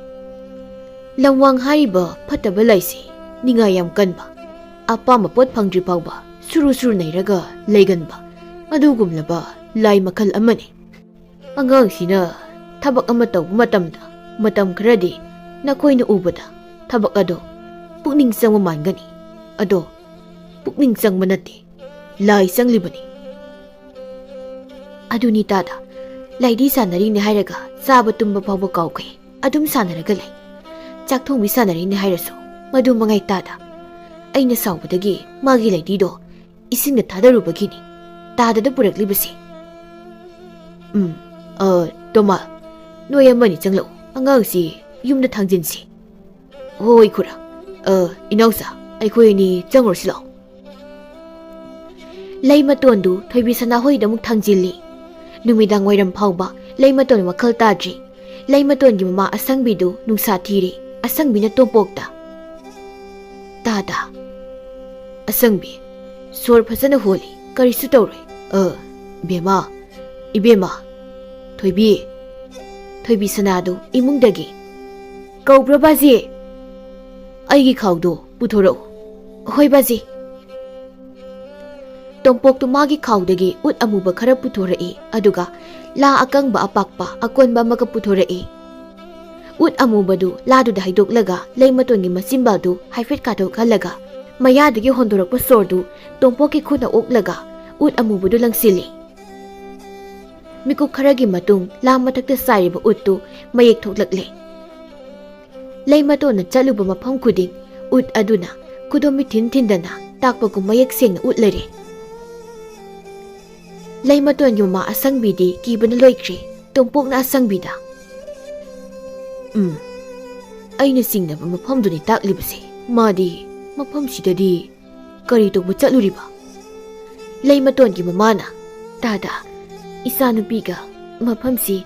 ꯂꯝꯋꯥꯡ ꯍꯥꯏꯔꯤꯕ ꯐꯠꯇꯕ ꯂꯥꯏꯁꯤ ꯅꯤꯡꯉꯥꯏ ꯌꯥꯝ ꯀꯟꯕ, ꯑꯄꯥꯝꯕ ꯄꯣꯠ ꯐꯪꯗ꯭ꯔꯤ ꯐꯥꯎꯕ ꯁꯨꯔꯨ ꯁꯨꯔꯨ ꯅꯩꯔꯒ ꯂꯩꯒꯟꯕ ꯑꯗꯨꯒꯨꯝꯂꯕ ꯂꯥꯏ ꯃꯈꯜ ꯑꯃꯅꯤ꯫ ꯑꯉꯥꯡꯁꯤꯅ ꯊꯕꯛ ꯑꯃ ꯇꯧꯕ ꯃꯇꯝꯗ ꯃꯇꯝ ꯈꯔꯗꯤ ꯅꯈꯣꯏꯅ ꯎꯕꯗ ꯊꯕꯛ ꯑꯗꯣ ꯄꯨꯛꯅꯤꯡ ꯆꯪꯕ ꯃꯥꯟꯒꯅꯤ꯫ ꯑꯗꯣ ꯄꯨꯛꯅꯤꯡ ꯆꯪꯕ ꯅꯠꯇꯦ, ꯂꯥꯏ ꯆꯪꯂꯤꯕꯅꯤ꯫" "ꯑꯗꯨꯅꯤ ꯇꯥꯗ, ꯂꯥꯏꯗꯤ ꯁꯥꯟꯅꯔꯤꯅꯦ ꯍꯥꯏꯔꯒ ꯆꯥꯕ ꯇꯨꯝꯕ ꯐꯥꯎꯕ ꯀꯥꯎꯈ꯭ꯔꯦ꯫ ꯑꯗꯨꯝ ꯁꯥꯟꯅꯔꯒ ꯂꯩ꯫ ꯆꯥꯛ ꯊꯣꯡꯕꯤ ꯁꯥꯟꯅꯔꯤꯅꯦ ꯍꯥꯏꯔꯁꯨ ꯃꯗꯨ ꯃꯉꯥꯏ ꯇꯥꯗ꯫ ꯑꯩꯅ ꯁꯥꯎꯕꯗꯒꯤ ꯃꯥꯒꯤ ꯂꯥꯏꯗꯤꯗꯣ ꯏꯁꯤꯡꯗ ꯊꯥꯗꯔꯨꯕꯒꯤꯅꯤ ꯇꯥꯗꯗ ꯄꯨꯔꯛꯂꯤꯕꯁꯦ꯫" "ꯎꯝ, ꯑ, ꯇꯣꯃꯥ, ꯅꯣꯏ ꯑꯃꯅꯤ ꯆꯪꯂꯛꯎ, ꯑꯉꯥꯡꯁꯤ ꯌꯨꯝꯗ ꯊꯥꯡꯖꯤꯟꯁꯤ꯫" "ꯍꯣꯏ ꯈꯨꯔꯥ꯫ ꯑ, ꯏꯅꯥꯎꯆꯥ, ꯑꯩꯈꯣꯏ ꯑꯅꯤ ꯆꯪꯉꯨꯔꯁꯤ ꯂꯥꯛꯑꯣ꯫" ꯂꯩꯃꯇꯣꯟꯗꯨ ꯊꯣꯏꯕꯤ ꯁꯅꯥꯍꯣꯏꯗ ꯑꯃꯨꯛ ꯊꯥꯡꯖꯤꯜꯂꯤ꯫ ꯅꯨꯃꯤꯗꯥꯡ ꯋꯥꯏꯔꯝ ꯐꯥꯎꯕ ꯂꯩꯃꯇꯣꯟ ꯋꯥꯈꯜ ꯇꯥꯗ꯭ꯔꯤ꯫ ꯂꯩꯃꯇꯣꯟꯒꯤ ꯃꯃꯥ ꯑꯁꯪꯕꯤꯗꯨ ꯅꯨꯡꯁꯥ ꯊꯤꯔꯤ꯫ ꯑꯁꯪꯕꯤꯅ ꯇꯣꯝꯄꯣꯛꯇ, "ꯇꯥꯗ, ꯑꯁꯪꯕꯤ, ꯁꯣꯔ ꯐꯖꯅ ꯍꯣꯜꯂꯤ, ꯀꯔꯤꯁꯨ ꯇꯧꯔꯣꯏ꯫" "ꯑ, ꯏꯕꯦꯝꯃ, ꯏꯕꯦꯝꯃ, ꯊꯣꯏꯕꯤ꯫" ꯊꯣꯏꯕꯤ ꯁꯅꯥꯗꯨ ꯏꯃꯨꯡꯗꯒꯤ, "ꯀꯧꯕ꯭ꯔꯣ ꯕꯥꯖꯤ? ꯑꯩꯒꯤ ꯈꯥꯎꯗꯣ ꯄꯨꯊꯣꯔꯛꯎ꯫" "ꯍꯣꯏ ꯕꯥꯖꯤ꯫" ꯇꯣꯝꯄꯣꯛꯇꯨ ꯃꯥꯒꯤ ꯈꯥꯎꯗꯒꯤ ꯎꯠ ꯑꯃꯨꯕ ꯈꯔ ꯄꯨꯊꯣꯔꯛꯏ, ꯑꯗꯨꯒ ꯂꯥ ꯑꯀꯪꯕ ꯑꯄꯥꯛꯄ ꯑꯀꯣꯟꯕ ꯑꯃꯒ ꯄꯨꯊꯣꯔꯛꯏ꯫ ꯎꯠ ꯑꯃꯨꯕꯗꯨ ꯂꯥꯗꯨꯗ ꯍꯩꯗꯣꯛꯂꯒ ꯂꯩꯃꯇꯣꯟꯒꯤ ꯃꯆꯤꯟꯕꯥꯜꯗꯨ ꯍꯥꯏꯐꯦꯠ ꯀꯥꯊꯣꯛꯍꯜꯂꯒ ꯃꯌꯥꯗꯒꯤ ꯍꯣꯟꯗꯣꯔꯛꯄ ꯁꯣꯔꯗꯨ ꯇꯣꯝꯄꯣꯛꯀꯤ ꯈꯨꯠꯅ ꯑꯣꯛꯂꯒ ꯎꯠ ꯑꯃꯨꯕꯗꯨ ꯂꯪꯁꯤꯜꯂꯤ꯫ ꯃꯤꯀꯨꯞ ꯈꯔꯒꯤ ꯃꯇꯨꯡ ꯂꯥ ꯃꯊꯛꯇ ꯆꯥꯏꯔꯤꯕ ꯎꯠꯇꯨ ꯃꯌꯦꯛ ꯊꯣꯛꯂꯛꯂꯦ꯫ ꯂꯩꯃꯇꯣꯟꯅ ꯆꯠꯂꯨꯕ ꯃꯐꯝ ꯈꯨꯗꯤꯡ ꯎꯠ ꯑꯗꯨꯅ ꯈꯨꯗꯣꯝꯕꯤ ꯊꯤꯟ ꯊꯤꯟꯗꯅ ꯇꯥꯛꯄꯒꯨꯝ ꯃꯌꯦꯛ ꯁꯦꯡꯅ ꯎꯠꯂꯔꯦ꯫ ꯂꯩꯃꯇꯣꯟꯒꯤ ꯃꯃꯥ ꯑꯁꯪꯕꯤꯗꯤ ꯀꯤꯕꯅ ꯂꯣꯏꯈ꯭ꯔꯦ꯫ ꯇꯣꯝꯄꯣꯛꯅ ꯑꯁꯪꯕꯤꯗ, "ꯎꯝ, ꯑꯩꯅ ꯆꯤꯡꯅꯕ ꯃꯐꯝꯗꯨꯅꯤ ꯇꯥꯛꯂꯤꯕꯁꯦ꯫ ꯃꯥꯗꯤ ꯃꯐꯝꯁꯤꯗꯗꯤ ꯀꯔꯤ ꯇꯧꯕ ꯆꯠꯂꯨꯔꯤꯕ?" ꯂꯩꯃꯇꯣꯟꯒꯤ ꯃꯃꯥꯅ, "ꯇꯥꯗ, ꯏꯆꯥꯅꯨꯄꯤꯒ ꯃꯐꯝꯁꯤ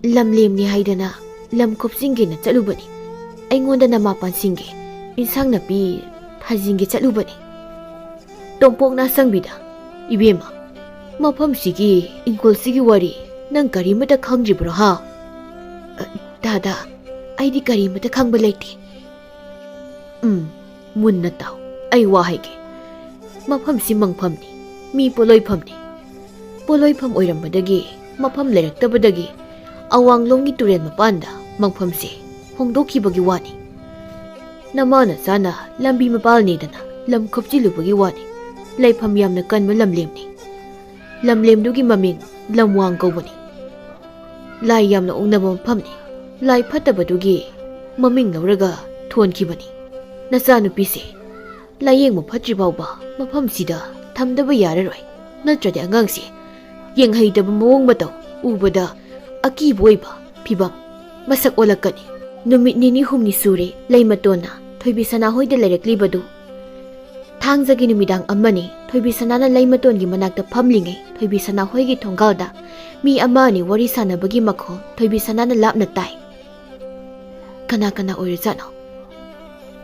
ꯂꯝꯂꯦꯝꯅꯤ ꯍꯥꯏꯗꯅ ꯂꯝ ꯈꯣꯞꯆꯤꯟꯒꯦꯅ ꯆꯠꯂꯨꯕꯅꯤ꯫ ꯑꯩꯉꯣꯟꯗ ꯅꯃꯥ ꯄꯥꯟꯁꯤꯟꯒꯦ, ꯏꯟꯁꯥꯡ ꯅꯥꯄꯤ ꯊꯥꯖꯤꯟꯒꯦ ꯆꯠꯂꯨꯕꯅꯤ꯫" ꯇꯣꯝꯄꯣꯛꯅ ꯑꯁꯪꯕꯤꯗ, "ꯏꯕꯦꯝꯃ, ꯃꯐꯝꯁꯤꯒꯤ, ꯏꯪꯈꯣꯜꯁꯤꯒꯤ ꯋꯥꯔꯤ ꯅꯪ ꯀꯔꯤꯃꯇ ꯈꯪꯗ꯭ꯔꯤꯕ꯭ꯔꯣ, ꯍꯥ?" "ꯑ, ꯗꯥꯗꯥ, ꯑꯩꯗꯤ ꯀꯔꯤꯃꯇ ꯈꯪꯕ ꯂꯩꯇꯦ꯫" "ꯎꯝ, ꯃꯨꯟꯅ ꯇꯥꯎ, ꯑꯩ ꯋꯥ ꯍꯥꯏꯒꯦ꯫ ꯃꯐꯝꯁꯤ ꯃꯪꯐꯝꯅꯤ, ꯃꯤ ꯄꯣꯠꯂꯣꯏꯐꯝꯅꯤ꯫ ꯄꯣꯠꯂꯣꯏꯐꯝ ꯑꯣꯏꯔꯝꯕꯗꯒꯤ, ꯃꯐꯝ ꯂꯩꯔꯛꯇꯕꯗꯒꯤ, ꯑꯋꯥꯡꯂꯣꯝꯒꯤ ꯇꯨꯔꯦꯜ ꯃꯄꯥꯟꯗ ꯃꯪꯐꯝꯁꯦ ꯍꯣꯡꯗꯣꯛꯈꯤꯕꯒꯤ ꯋꯥꯅꯤ꯫ ꯅꯃꯥ ꯅꯆꯥꯅ ꯂꯝꯕꯤ ꯃꯄꯥꯜꯅꯤꯗꯅ ꯂꯝ ꯈꯣꯞꯆꯤꯜꯂꯨꯕꯒꯤ ꯋꯥꯅꯤ꯫ ꯂꯩꯐꯝ ꯌꯥꯝꯅ ꯀꯟꯕ ꯂꯝꯂꯦꯝꯅꯤ꯫ ꯂꯝꯂꯦꯝꯗꯨꯒꯤ ꯃꯃꯤꯡ ꯂꯝꯋꯥꯡ ꯀꯧꯕꯅꯤ꯫ ꯂꯥꯏ ꯌꯥꯝꯅ ꯑꯣꯛꯅꯕ ꯃꯐꯝꯅꯤ꯫ ꯂꯥꯏ ꯐꯠꯇꯕꯗꯨꯒꯤ ꯃꯃꯤꯡ ꯂꯧꯔꯒ ꯊꯣꯟꯈꯤꯕꯅꯤ꯫ ꯅꯆꯥꯅꯨꯄꯤꯁꯦ ꯂꯥꯌꯦꯡꯕ ꯐꯠꯇ꯭ꯔꯤ ꯐꯥꯎꯕ ꯃꯐꯝꯁꯤꯗ ꯊꯝꯗꯕ ꯌꯥꯔꯔꯣꯏ꯫ ꯅꯠꯇ꯭ꯔꯗꯤ ꯑꯉꯥꯡꯁꯦ ꯌꯦꯡꯍꯩꯗꯕ ꯃꯑꯣꯡ ꯃꯇꯧ ꯎꯕꯗ ꯑꯀꯤꯕ ꯑꯣꯏꯕ ꯐꯤꯕꯝ ꯃꯁꯛ ꯑꯣꯜꯂꯛꯀꯅꯤ꯫" ꯅꯨꯃꯤꯠ ꯅꯤꯅꯤ ꯍꯨꯝꯅꯤ ꯁꯨꯔꯦ ꯂꯩꯃꯇꯣꯟꯅ ꯊꯣꯏꯕꯤ ꯁꯅꯥ ꯍꯣꯏꯗ ꯂꯩꯔꯛꯂꯤꯕꯗꯨ꯫ ꯊꯥꯡꯖꯒꯤ ꯅꯨꯃꯤꯗꯥꯡ ꯑꯃꯅꯤ꯫ ꯊꯣꯏꯕꯤ ꯁꯅꯥꯅ ꯂꯩꯃꯇꯣꯟꯒꯤ ꯃꯅꯥꯛꯇ ꯐꯝꯂꯤꯉꯩ ꯊꯣꯏꯕꯤ ꯁꯅꯥ ꯍꯣꯏꯒꯤ ꯊꯣꯡꯒꯥꯜꯗ ꯃꯤ ꯑꯃ ꯑꯅꯤ ꯋꯥꯔꯤ ꯁꯥꯟꯅꯕꯒꯤ ꯃꯈꯣꯜ ꯊꯣꯏꯕꯤ ꯁꯅꯥꯅ ꯂꯥꯞꯅ ꯇꯥꯏ꯫ "ꯀꯅꯥ ꯀꯅꯥ ꯑꯣꯏꯔꯖꯥꯠꯅꯣ?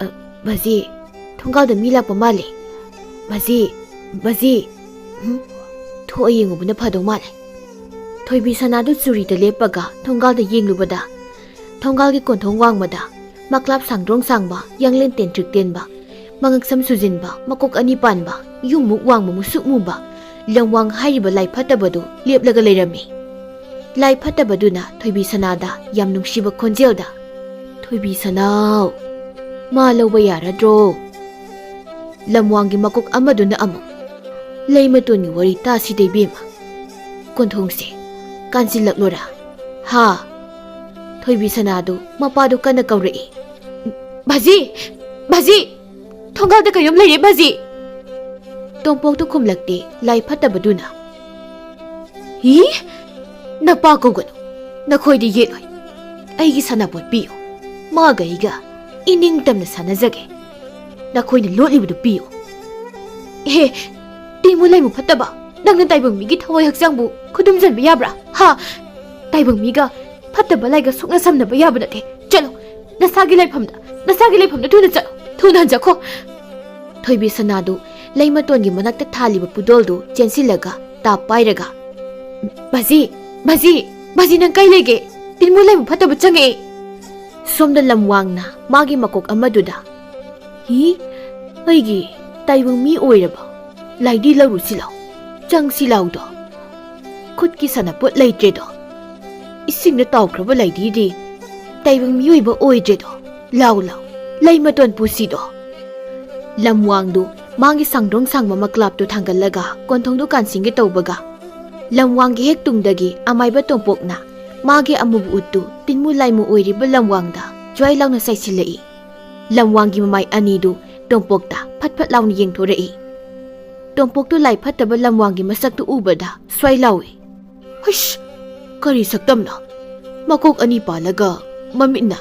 ꯑ, ꯕꯖꯤ, ꯊꯣꯡꯒꯥꯜꯗ ꯃꯤ ꯂꯥꯛꯄ ꯃꯥꯜꯂꯦ꯫ ꯕꯖꯤ, ꯕꯖꯤ, ꯎꯝ, ꯊꯣꯛꯑ ꯌꯦꯡꯉꯨꯕꯅ ꯐꯗꯧ ꯃꯥꯜꯂꯦ꯫" ꯊꯣꯏꯕꯤ ꯁꯅꯥꯗꯨ ꯆꯨꯔꯤꯗ ꯂꯦꯞꯄꯒ ꯊꯣꯡꯒꯥꯜꯗ ꯌꯦꯡꯂꯨꯕꯗ, ꯊꯣꯡꯒꯥꯜꯒꯤ ꯀꯣꯟꯊꯣꯡ ꯋꯥꯡꯃꯗ ꯃꯀ꯭ꯂꯥꯞ ꯁꯥꯡꯗ꯭ꯔꯣꯡ ꯁꯥꯡꯕ, ꯌꯥꯡꯂꯦꯟ ꯇꯦꯟꯇ꯭ꯔꯤꯛ ꯇꯦꯟꯕ, ꯃꯉꯛꯁꯝ ꯁꯨꯖꯤꯟꯕ, ꯃꯀꯣꯛ ꯑꯅꯤ ꯄꯥꯟꯕ, ꯌꯨꯝꯃꯨꯛ ꯋꯥꯡꯕ, ꯃꯨꯁꯨꯛ ꯃꯨꯕ ꯂꯝꯋꯥꯡ ꯍꯥꯏꯔꯤꯕ ꯂꯥꯏ ꯐꯠꯇꯕꯗꯨ ꯂꯦꯞꯂꯒ ꯂꯩꯔꯝꯃꯤ꯫ ꯂꯥꯏ ꯐꯠꯇꯕꯗꯨꯅ ꯊꯣꯏꯕꯤ ꯁꯅꯥꯗ ꯌꯥꯝ ꯅꯨꯡꯁꯤꯕ ꯈꯣꯟꯖꯦꯜꯗ, "ꯊꯣꯏꯕꯤ ꯁꯅꯥꯎ, ꯃꯥ ꯂꯧꯕ ꯌꯥꯔꯗ꯭ꯔꯣ?" ꯂꯝꯋꯥꯡꯒꯤ ꯃꯀꯣꯛ ꯑꯃꯗꯨꯅ ꯑꯃꯨꯛ, "ꯂꯩꯃꯇꯣꯟꯒꯤ ꯋꯥꯔꯤ ꯇꯥꯁꯤꯗ ꯏꯕꯦꯝꯃ꯫ ꯀꯣꯟꯊꯣꯡꯁꯦ ꯀꯥꯟꯁꯤꯜꯂꯛꯂꯣꯔꯥ? ꯍꯥ?" ꯊꯣꯏꯕꯤ ꯁꯅꯥꯗꯨ ꯃꯄꯥꯗꯨ ꯀꯟꯅ ꯀꯧꯔꯛꯏ꯫ "ꯕꯥꯖꯤ! ꯕꯥꯖꯤ! ꯊꯣꯡꯒꯥꯜꯗ ꯀꯩꯅꯣꯝ ꯂꯩꯔꯦ, ꯕꯥꯖꯤ!" ꯇꯣꯝꯄꯣꯛꯇꯨ ꯈꯨꯝꯂꯛꯇꯦ꯫ ꯂꯥꯏ ꯐꯠꯇꯕꯗꯨꯅ, ꯏ? ꯅꯄꯥ ꯀꯧꯒꯅꯨ꯫ ꯅꯈꯣꯏꯗꯤ ꯌꯦꯠꯂꯣꯏ꯫ ꯑꯩꯒꯤ ꯁꯥꯟꯅꯄꯣꯠ ꯄꯤꯌꯨ꯫ ꯃꯥꯒ ꯑꯩꯒ ꯏꯅꯤꯡꯇꯝꯅ ꯁꯥꯟꯅꯖꯒꯦ꯫ ꯅꯈꯣꯏꯅ ꯂꯣꯠꯂꯤꯕꯗꯨ ꯄꯤꯌꯨ꯫ ꯑꯦ, ꯇꯤꯃꯨ ꯂꯩꯃꯨ ꯐꯠꯇꯕ, ꯅꯪꯅ ꯇꯥꯏꯕꯪ ꯃꯤꯒꯤ ꯊꯋꯥꯏ ꯍꯛꯆꯥꯡꯕꯨ ꯈꯨꯗꯨꯝꯖꯟꯕ ꯌꯥꯕ꯭ꯔꯥ? ꯍꯥ? ꯇꯥꯏꯕꯪ ꯃꯤꯒ ꯐꯠꯇꯕ ꯂꯥꯏꯒ ꯁꯣꯛꯅ ꯁꯝꯅꯕ ꯌꯥꯕ ꯅꯠꯇꯦ꯫ ꯆꯠꯂꯣ, ꯅꯁꯥꯒꯤ ꯂꯩꯐꯝꯗ, ꯅꯁꯥꯒꯤ ꯂꯩꯐꯝꯗ ꯊꯨꯅ ꯆꯠꯂꯣ, ꯊꯨꯅ ꯍꯟꯖꯈꯣ꯫ ꯊꯣꯏꯕꯤ ꯁꯅꯥꯗꯨ ꯂꯩ ꯃꯇꯣꯟꯒꯤ ꯃꯅꯥꯛꯇ ꯊꯥꯜꯂꯤꯕ ꯄꯨꯗꯣꯜꯗꯨ ꯆꯦꯟꯁꯤꯜꯂꯒ ꯇꯥꯞ ꯄꯥꯏꯔꯒ, "ꯕꯥꯖꯤ, ꯕꯥꯖꯤ, ꯕꯥꯖꯤ, ꯅꯪ ꯀꯥꯏ ꯂꯩꯒꯦ? ꯇꯤꯟꯃꯨ ꯂꯩꯃꯨ ꯐꯠꯇꯕ ꯆꯪꯉꯛꯑꯦ!" ꯁꯣꯝꯗ ꯂꯝꯋꯥꯡꯅ ꯃꯥꯒꯤ ꯃꯀꯣꯛ ꯑꯃꯗꯨꯗ, "ꯍꯤ, ꯑꯩꯒꯤ ꯇꯥꯏꯕꯪ ꯃꯤ ꯑꯣꯏꯔꯕ ꯂꯥꯏꯗꯤ ꯂꯧꯔꯨꯁꯤ ꯂꯥꯎ, ꯆꯪꯁꯤ ꯂꯥꯎꯗꯣ꯫ ꯈꯨꯠꯀꯤ ꯁꯥꯟꯅꯄꯣꯠ ꯂꯩꯇ꯭ꯔꯦꯗꯣ꯫ ꯏꯁꯤꯡꯗ ꯇꯥꯎꯈ꯭ꯔꯕ ꯂꯥꯏꯗꯤꯗꯤ ꯇꯥꯏꯕꯪ ꯃꯤꯑꯣꯏꯕ ꯑꯣꯏꯗ꯭ꯔꯦꯗꯣ꯫ ꯂꯥꯎ ꯂꯥꯎ, ꯂꯩ ꯃꯇꯣꯟ ꯄꯨꯁꯤꯗꯣ꯫" ꯂꯝꯋꯥꯡꯗꯨ ꯃꯥꯒꯤ ꯁꯥꯡꯗ꯭ꯔꯣꯡ ꯁꯥꯡꯕ ꯃꯀ꯭ꯂꯥꯞꯇꯨ ꯊꯥꯡꯒꯠꯂꯒ ꯀꯣꯟꯊꯣꯡꯗꯨ ꯀꯥꯟꯁꯤꯟꯒꯦ ꯇꯧꯕꯒ, ꯂꯝꯋꯥꯡꯒꯤ ꯍꯦꯛ ꯇꯨꯡꯗꯒꯤ ꯑꯃꯥꯏꯕ ꯇꯣꯝꯄꯣꯛꯅ ꯃꯥꯒꯤ ꯑꯃꯨꯕ ꯎꯠꯇꯨ ꯇꯤꯟꯃꯨ ꯂꯥꯏꯃꯨ ꯑꯣꯏꯔꯤꯕ ꯂꯝꯋꯥꯡꯗ ꯖ꯭ꯋꯥꯏ ꯂꯥꯎꯅ ꯆꯥꯏꯁꯤꯜꯂꯛꯏ꯫ ꯂꯝꯋꯥꯡꯒꯤ ꯃꯃꯥꯏ ꯑꯅꯤꯗꯨ ꯇꯣꯝꯄꯣꯛꯇ ꯐꯠ ꯐꯠ ꯂꯥꯎꯅ ꯌꯦꯡꯊꯣꯔꯛꯏ꯫ ꯇꯣꯝꯄꯣꯛꯇꯨ ꯂꯥꯏ ꯐꯠꯇꯕ ꯂꯝꯋꯥꯡꯒꯤ ꯃꯁꯛꯇꯨ ꯎꯕꯗ ꯁ꯭ꯋꯥꯏ ꯂꯥꯎꯏ, "ꯍꯩꯁ! ꯀꯔꯤ ꯁꯛꯇꯝꯅꯣ? ꯃꯀꯣꯛ ꯑꯅꯤ ꯄꯥꯜꯂꯒ ꯃꯃꯤꯠꯅ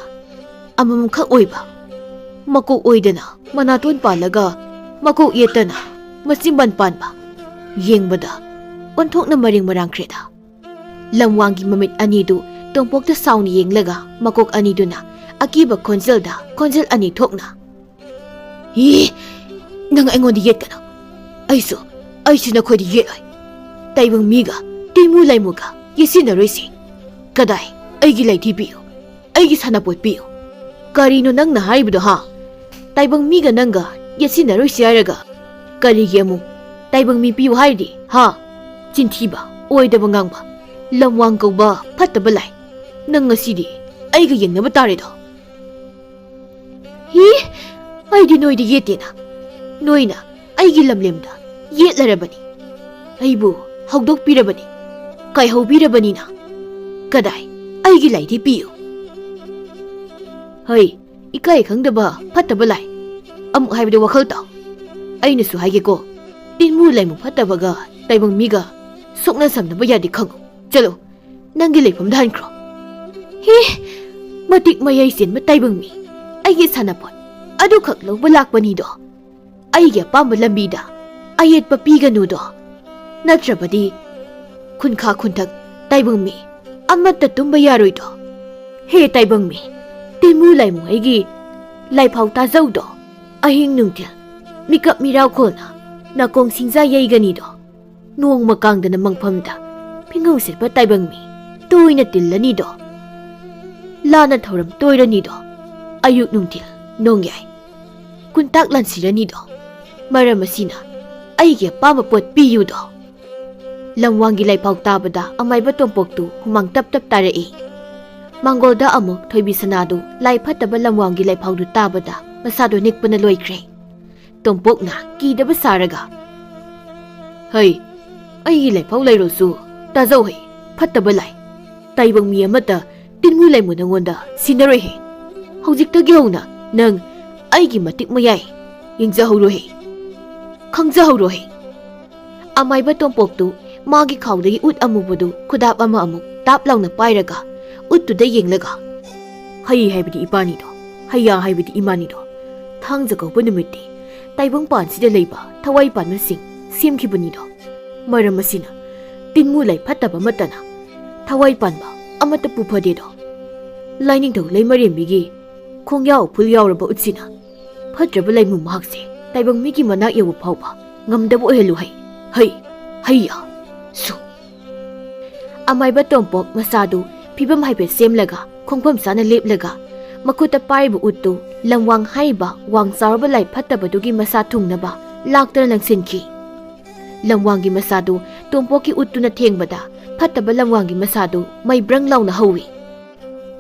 ꯑꯃꯃꯝꯈꯛ ꯑꯣꯏꯕ, ꯃꯀꯣꯛ ꯑꯣꯏꯗꯅ ꯃꯅꯥꯇꯣꯟ ꯄꯥꯜꯂꯒ ꯃꯀꯣꯛ ꯌꯦꯠꯇꯅ ꯃꯆꯤꯟꯕꯥꯟ ꯄꯥꯟꯕ, ꯌꯦꯡꯕꯗ ꯑꯣꯟꯊꯣꯛꯅ ꯃꯔꯦꯡ ꯃꯔꯥꯡꯈ꯭ꯔꯦꯗ꯫" ꯂꯝꯋꯥꯡꯒꯤ ꯃꯃꯤꯠ ꯑꯅꯤꯗꯨ ꯇꯣꯝꯄꯣꯛꯇ ꯁꯥꯎꯅ ꯌꯦꯡꯂꯒ ꯃꯀꯣꯛ ꯑꯅꯤꯗꯨꯅ ꯑꯀꯤꯕ ꯈꯣꯟꯖꯦꯜꯗ ꯈꯣꯟꯖꯦꯜ ꯑꯅꯤ ꯊꯣꯛꯅ, "ꯏ! ꯅꯪ ꯑꯩꯉꯣꯟꯗ ꯌꯦꯠꯀꯅꯨ꯫ ꯑꯩꯁꯨ, ꯑꯩꯁꯨ ꯅꯈꯣꯏꯗ ꯌꯦꯠꯂꯣꯏ꯫ ꯇꯥꯏꯕꯪ ꯃꯤꯒ ꯇꯤꯃꯨ ꯂꯩꯃꯨꯒ ꯌꯦꯠꯁꯤꯟꯅꯔꯣꯏꯁꯤ꯫ ꯀꯗꯥꯏ? ꯑꯩꯒꯤ ꯂꯩꯗꯤ ꯄꯤꯌꯨ꯫ ꯑꯩꯒꯤ ꯁꯥꯟꯅꯄꯣꯠ ꯄꯤꯌꯨ꯫" "ꯀꯔꯤꯅꯣ ꯅꯪꯅ ꯍꯥꯏꯔꯤꯕꯗꯣ, ꯍꯥ? ꯇꯥꯏꯕꯪ ꯃꯤꯒ ꯅꯪꯒ ꯌꯦꯠꯁꯤꯟꯅꯔꯣꯏꯁꯤ ꯍꯥꯏꯔꯒ ꯀꯔꯤꯒꯤ ꯑꯃꯨꯛ ꯇꯥꯏꯕꯪ ꯃꯤ ꯄꯤꯌꯨ ꯍꯥꯏꯔꯤꯗꯤ, ꯍꯥ? ꯆꯤꯟꯊꯤꯕ, ꯑꯣꯏꯗꯕ ꯉꯥꯡꯕ, ꯂꯝꯋꯥꯡ ꯀꯧꯕ ꯐꯠꯇꯕ ꯂꯥꯏ꯫ ꯅꯪ ꯉꯁꯤꯗꯤ ꯑꯩꯒ ꯌꯦꯡꯅꯕ ꯇꯥꯔꯦꯗꯣ꯫" "ꯍꯤ! ꯑꯩꯗꯤ ꯅꯣꯏꯗ ꯌꯦꯠꯇꯦꯅ꯫ ꯅꯣꯏꯅ ꯑꯩꯒꯤ ꯂꯝꯂꯦꯝꯗ ꯌꯦꯠꯂꯔꯕꯅꯤ꯫ ꯑꯩꯕꯨ ꯍꯧꯗꯣꯛꯄꯤꯔꯕꯅꯤ, ꯀꯥꯏꯍꯧꯕꯤꯔꯕꯅꯤꯅ꯫ ꯀꯗꯥꯏ? ꯑꯩꯒꯤ ꯂꯥꯏꯗꯤ ꯄꯤꯌꯨ꯫" "ꯍꯩ, ꯏꯀꯥꯏ ꯈꯪꯗꯕ ꯐꯠꯇꯕ ꯂꯥꯏ꯫ ꯑꯃꯨꯛ ꯍꯥꯏꯕꯗ ꯋꯥꯈꯜ ꯇꯥꯎ꯫ ꯑꯩꯅꯁꯨ ꯍꯥꯏꯒꯦꯀꯣ, ꯇꯤꯟꯃꯨ ꯂꯥꯏꯃꯨ ꯐꯠꯇꯕꯒ ꯇꯥꯏꯕꯪ ꯃꯤꯒ ꯁꯣꯛꯅ ꯁꯝꯅꯕ ꯌꯥꯗꯦ ꯈꯪꯉꯨ꯫ ꯆꯠꯂꯣ, ꯅꯪꯒꯤ ꯂꯩꯐꯝꯗ ꯍꯟꯈ꯭ꯔꯣ꯫ ꯍꯦ, ꯃꯇꯤꯛ ꯃꯌꯥꯏ ꯆꯦꯟꯕ ꯇꯥꯏꯕꯪ ꯃꯤ, ꯑꯩꯒꯤ ꯁꯥꯟꯅꯄꯣꯠ ꯑꯗꯨꯈꯛ ꯂꯧꯕ ꯂꯥꯛꯄꯅꯤꯗꯣ꯫ ꯑꯩꯒꯤ ꯑꯄꯥꯝꯕ ꯂꯝꯕꯤꯗ ꯑꯌꯦꯠꯄ ꯄꯤꯒꯅꯨꯗꯣ꯫ ꯅꯠꯇ꯭ꯔꯕꯗꯤ ꯈꯨꯟꯈꯥ ꯈꯨꯟꯊꯛ ꯇꯥꯏꯕꯪ ꯃꯤ ꯑꯃꯠꯇ ꯇꯨꯝꯕ ꯌꯥꯔꯣꯏꯗꯣ꯫ ꯍꯦ ꯇꯥꯏꯕꯪ ꯃꯤ, ꯇꯤꯟꯃꯨ ꯂꯥꯏꯃꯨ ꯑꯩꯒꯤ ꯂꯥꯏꯐꯥꯎ ꯇꯥꯖꯧꯗꯣ꯫ ꯑꯍꯤꯡ ꯅꯨꯡꯊꯤꯜ ꯃꯤꯀꯞ ꯃꯤꯔꯥꯎꯈꯣꯜꯅ ꯅꯥꯀꯣꯡ ꯁꯤꯡꯖꯥ ꯌꯩꯒꯅꯤꯗꯣ꯫ ꯅꯣꯡꯃ ꯀꯥꯡꯗꯅ ꯃꯪꯐꯝꯗ ꯐꯤꯉꯧ ꯁꯦꯠꯄ ꯇꯥꯏꯕꯪ ꯃꯤ ꯇꯣꯏꯅ ꯇꯤꯜꯂꯅꯤꯗꯣ꯫ ꯂꯥꯟꯅ ꯊꯧꯔꯝ ꯇꯣꯏꯔꯅꯤꯗꯣ꯫ ꯑꯌꯨꯛ ꯅꯨꯡꯊꯤꯜ ꯅꯣꯡꯌꯥꯏ ꯀꯨꯟꯇꯥꯛ ꯂꯥꯟꯁꯤꯔꯅꯤꯗꯣ꯫ ꯃꯔꯝ ꯑꯁꯤꯅ ꯑꯩꯒꯤ ꯑꯄꯥꯝꯕ ꯄꯣꯠ ꯄꯤꯌꯨꯗꯣ꯫ ꯂꯝꯋꯥꯡꯒꯤ ꯂꯥꯏꯐꯥꯎ ꯇꯥꯕꯗ ꯑꯃꯥꯏꯕ ꯇꯣꯝꯄꯣꯛꯇꯨ ꯍꯨꯃꯥꯡ ꯇꯞ ꯇꯞ ꯇꯥꯔꯛꯏ꯫ ꯃꯥꯡꯒꯣꯜꯗ ꯑꯃꯨꯛ ꯊꯣꯏꯕꯤ ꯁꯅꯥꯗꯨ ꯂꯥꯏ ꯐꯠꯇꯕ ꯂꯝꯋꯥꯡꯒꯤ ꯂꯥꯏꯐꯥꯎꯗꯨ ꯇꯥꯕꯗ ꯃꯁꯥꯗꯨ ꯅꯤꯛꯄꯅ ꯂꯣꯏꯈ꯭ꯔꯦ꯫ ꯇꯣꯝꯄꯣꯛꯅ ꯀꯤꯗꯕ ꯁꯥꯔꯒ, "ꯍꯩ, ꯑꯩꯒꯤ ꯂꯥꯏꯐꯥꯎ ꯂꯩꯔꯁꯨ ꯇꯥꯖꯧ ꯍꯩ, ꯐꯠꯇꯕ ꯂꯥꯏ꯫ ꯇꯥꯏꯕꯪ ꯃꯤ ꯑꯃꯠꯇ ꯇꯤꯟꯃꯨ ꯂꯥꯏꯃꯨ ꯅꯉꯣꯟꯗ ꯁꯤꯟꯅꯔꯣꯏ ꯍꯩ꯫ ꯍꯧꯖꯤꯛꯇꯒꯤ ꯍꯧꯅ ꯅꯪ ꯑꯩꯒꯤ ꯃꯇꯤꯛ ꯃꯌꯥꯏ ꯌꯦꯡꯖꯍꯧꯔꯣ ꯍꯩ, ꯈꯪꯖꯍꯧꯔꯣ ꯍꯩ꯫" ꯑꯃꯥꯏꯕ ꯇꯣꯝꯄꯣꯛꯇꯨ ꯃꯥꯒꯤ ꯈꯥꯎꯗꯒꯤ ꯎꯠ ꯑꯃꯨꯕꯗꯨ ꯈꯨꯗꯥꯞ ꯑꯃ ꯑꯃꯨꯛ ꯇꯥꯞ ꯂꯥꯎꯅ ꯄꯥꯏꯔꯒ ꯎꯠꯇꯨꯗ ꯌꯦꯡꯂꯒ, "ꯍꯩ ꯍꯥꯏꯕꯗꯤ ꯏꯄꯥꯅꯤꯗꯣ, ꯍꯩꯌꯥ ꯍꯥꯏꯕꯗꯤ ꯏꯃꯥꯅꯤꯗꯣ꯫ ꯊꯥꯡꯖ ꯀꯧꯕ ꯅꯨꯃꯤꯠꯇꯤ ꯇꯥꯏꯕꯪ ꯄꯥꯟꯁꯤꯗ ꯂꯩꯕ ꯊꯋꯥꯏ ꯄꯥꯟꯕꯁꯤꯡ ꯁꯦꯝꯈꯤꯕꯅꯤꯗꯣ꯫ ꯃꯔꯝ ꯑꯁꯤꯅ ꯇꯤꯟꯃꯨ ꯂꯩ ꯐꯠꯇꯕ ꯑꯃꯠꯇꯅ ꯊꯋꯥꯏ ꯄꯥꯟꯕ ꯑꯃꯠꯇ ꯄꯨꯐꯗꯦꯗꯣ꯫ ꯂꯥꯏꯅꯤꯡꯊꯧ ꯂꯩꯃꯔꯦꯝꯕꯤꯒꯤ ꯈꯣꯡꯌꯥꯎ ꯎꯐꯨꯜ ꯌꯥꯎꯔꯕ ꯎꯠꯁꯤꯅ ꯐꯠꯇ꯭ꯔꯕ ꯂꯩꯃꯨ ꯃꯍꯥꯛꯁꯦ ꯇꯥꯏꯕꯪ ꯃꯤꯒꯤ ꯃꯅꯥꯛ ꯌꯧꯕ ꯐꯥꯎꯕ ꯉꯝꯗꯕ ꯑꯣꯏꯍꯜꯂꯨ ꯍꯩ, ꯍꯩ, ꯍꯩꯌꯥ, ꯁꯨ꯫" ꯑꯃꯥꯏꯕ ꯇꯣꯝꯄꯣꯛ ꯃꯁꯥꯗꯨ ꯐꯤꯕꯝ ꯍꯥꯏꯐꯦꯠ ꯁꯦꯝꯂꯒ ꯈꯣꯡꯐꯝ ꯆꯥꯅ ꯂꯦꯞꯂꯒ ꯃꯈꯨꯠꯇ ꯄꯥꯏꯔꯤꯕ ꯎꯠꯇꯨ ꯂꯝꯋꯥꯡ ꯍꯥꯏꯔꯤꯕ ꯋꯥꯡ ꯆꯥꯎꯔꯕ ꯂꯥꯏ ꯐꯠꯇꯕꯗꯨꯒꯤ ꯃꯁꯥ ꯊꯨꯡꯅꯕ ꯂꯥꯛꯇꯅ ꯂꯪꯁꯤꯟꯈꯤ꯫ ꯂꯝꯋꯥꯡꯒꯤ ꯃꯁꯥꯗꯨ ꯇꯣꯝꯄꯣꯛꯀꯤ ꯎꯠꯇꯨꯅ ꯊꯦꯡꯕꯗ ꯐꯠꯇꯕ ꯂꯝꯋꯥꯡꯒꯤ ꯃꯁꯥꯗꯨ ꯃꯩ ꯕ꯭ꯔꯪ ꯂꯥꯎꯅ ꯍꯧꯏ꯫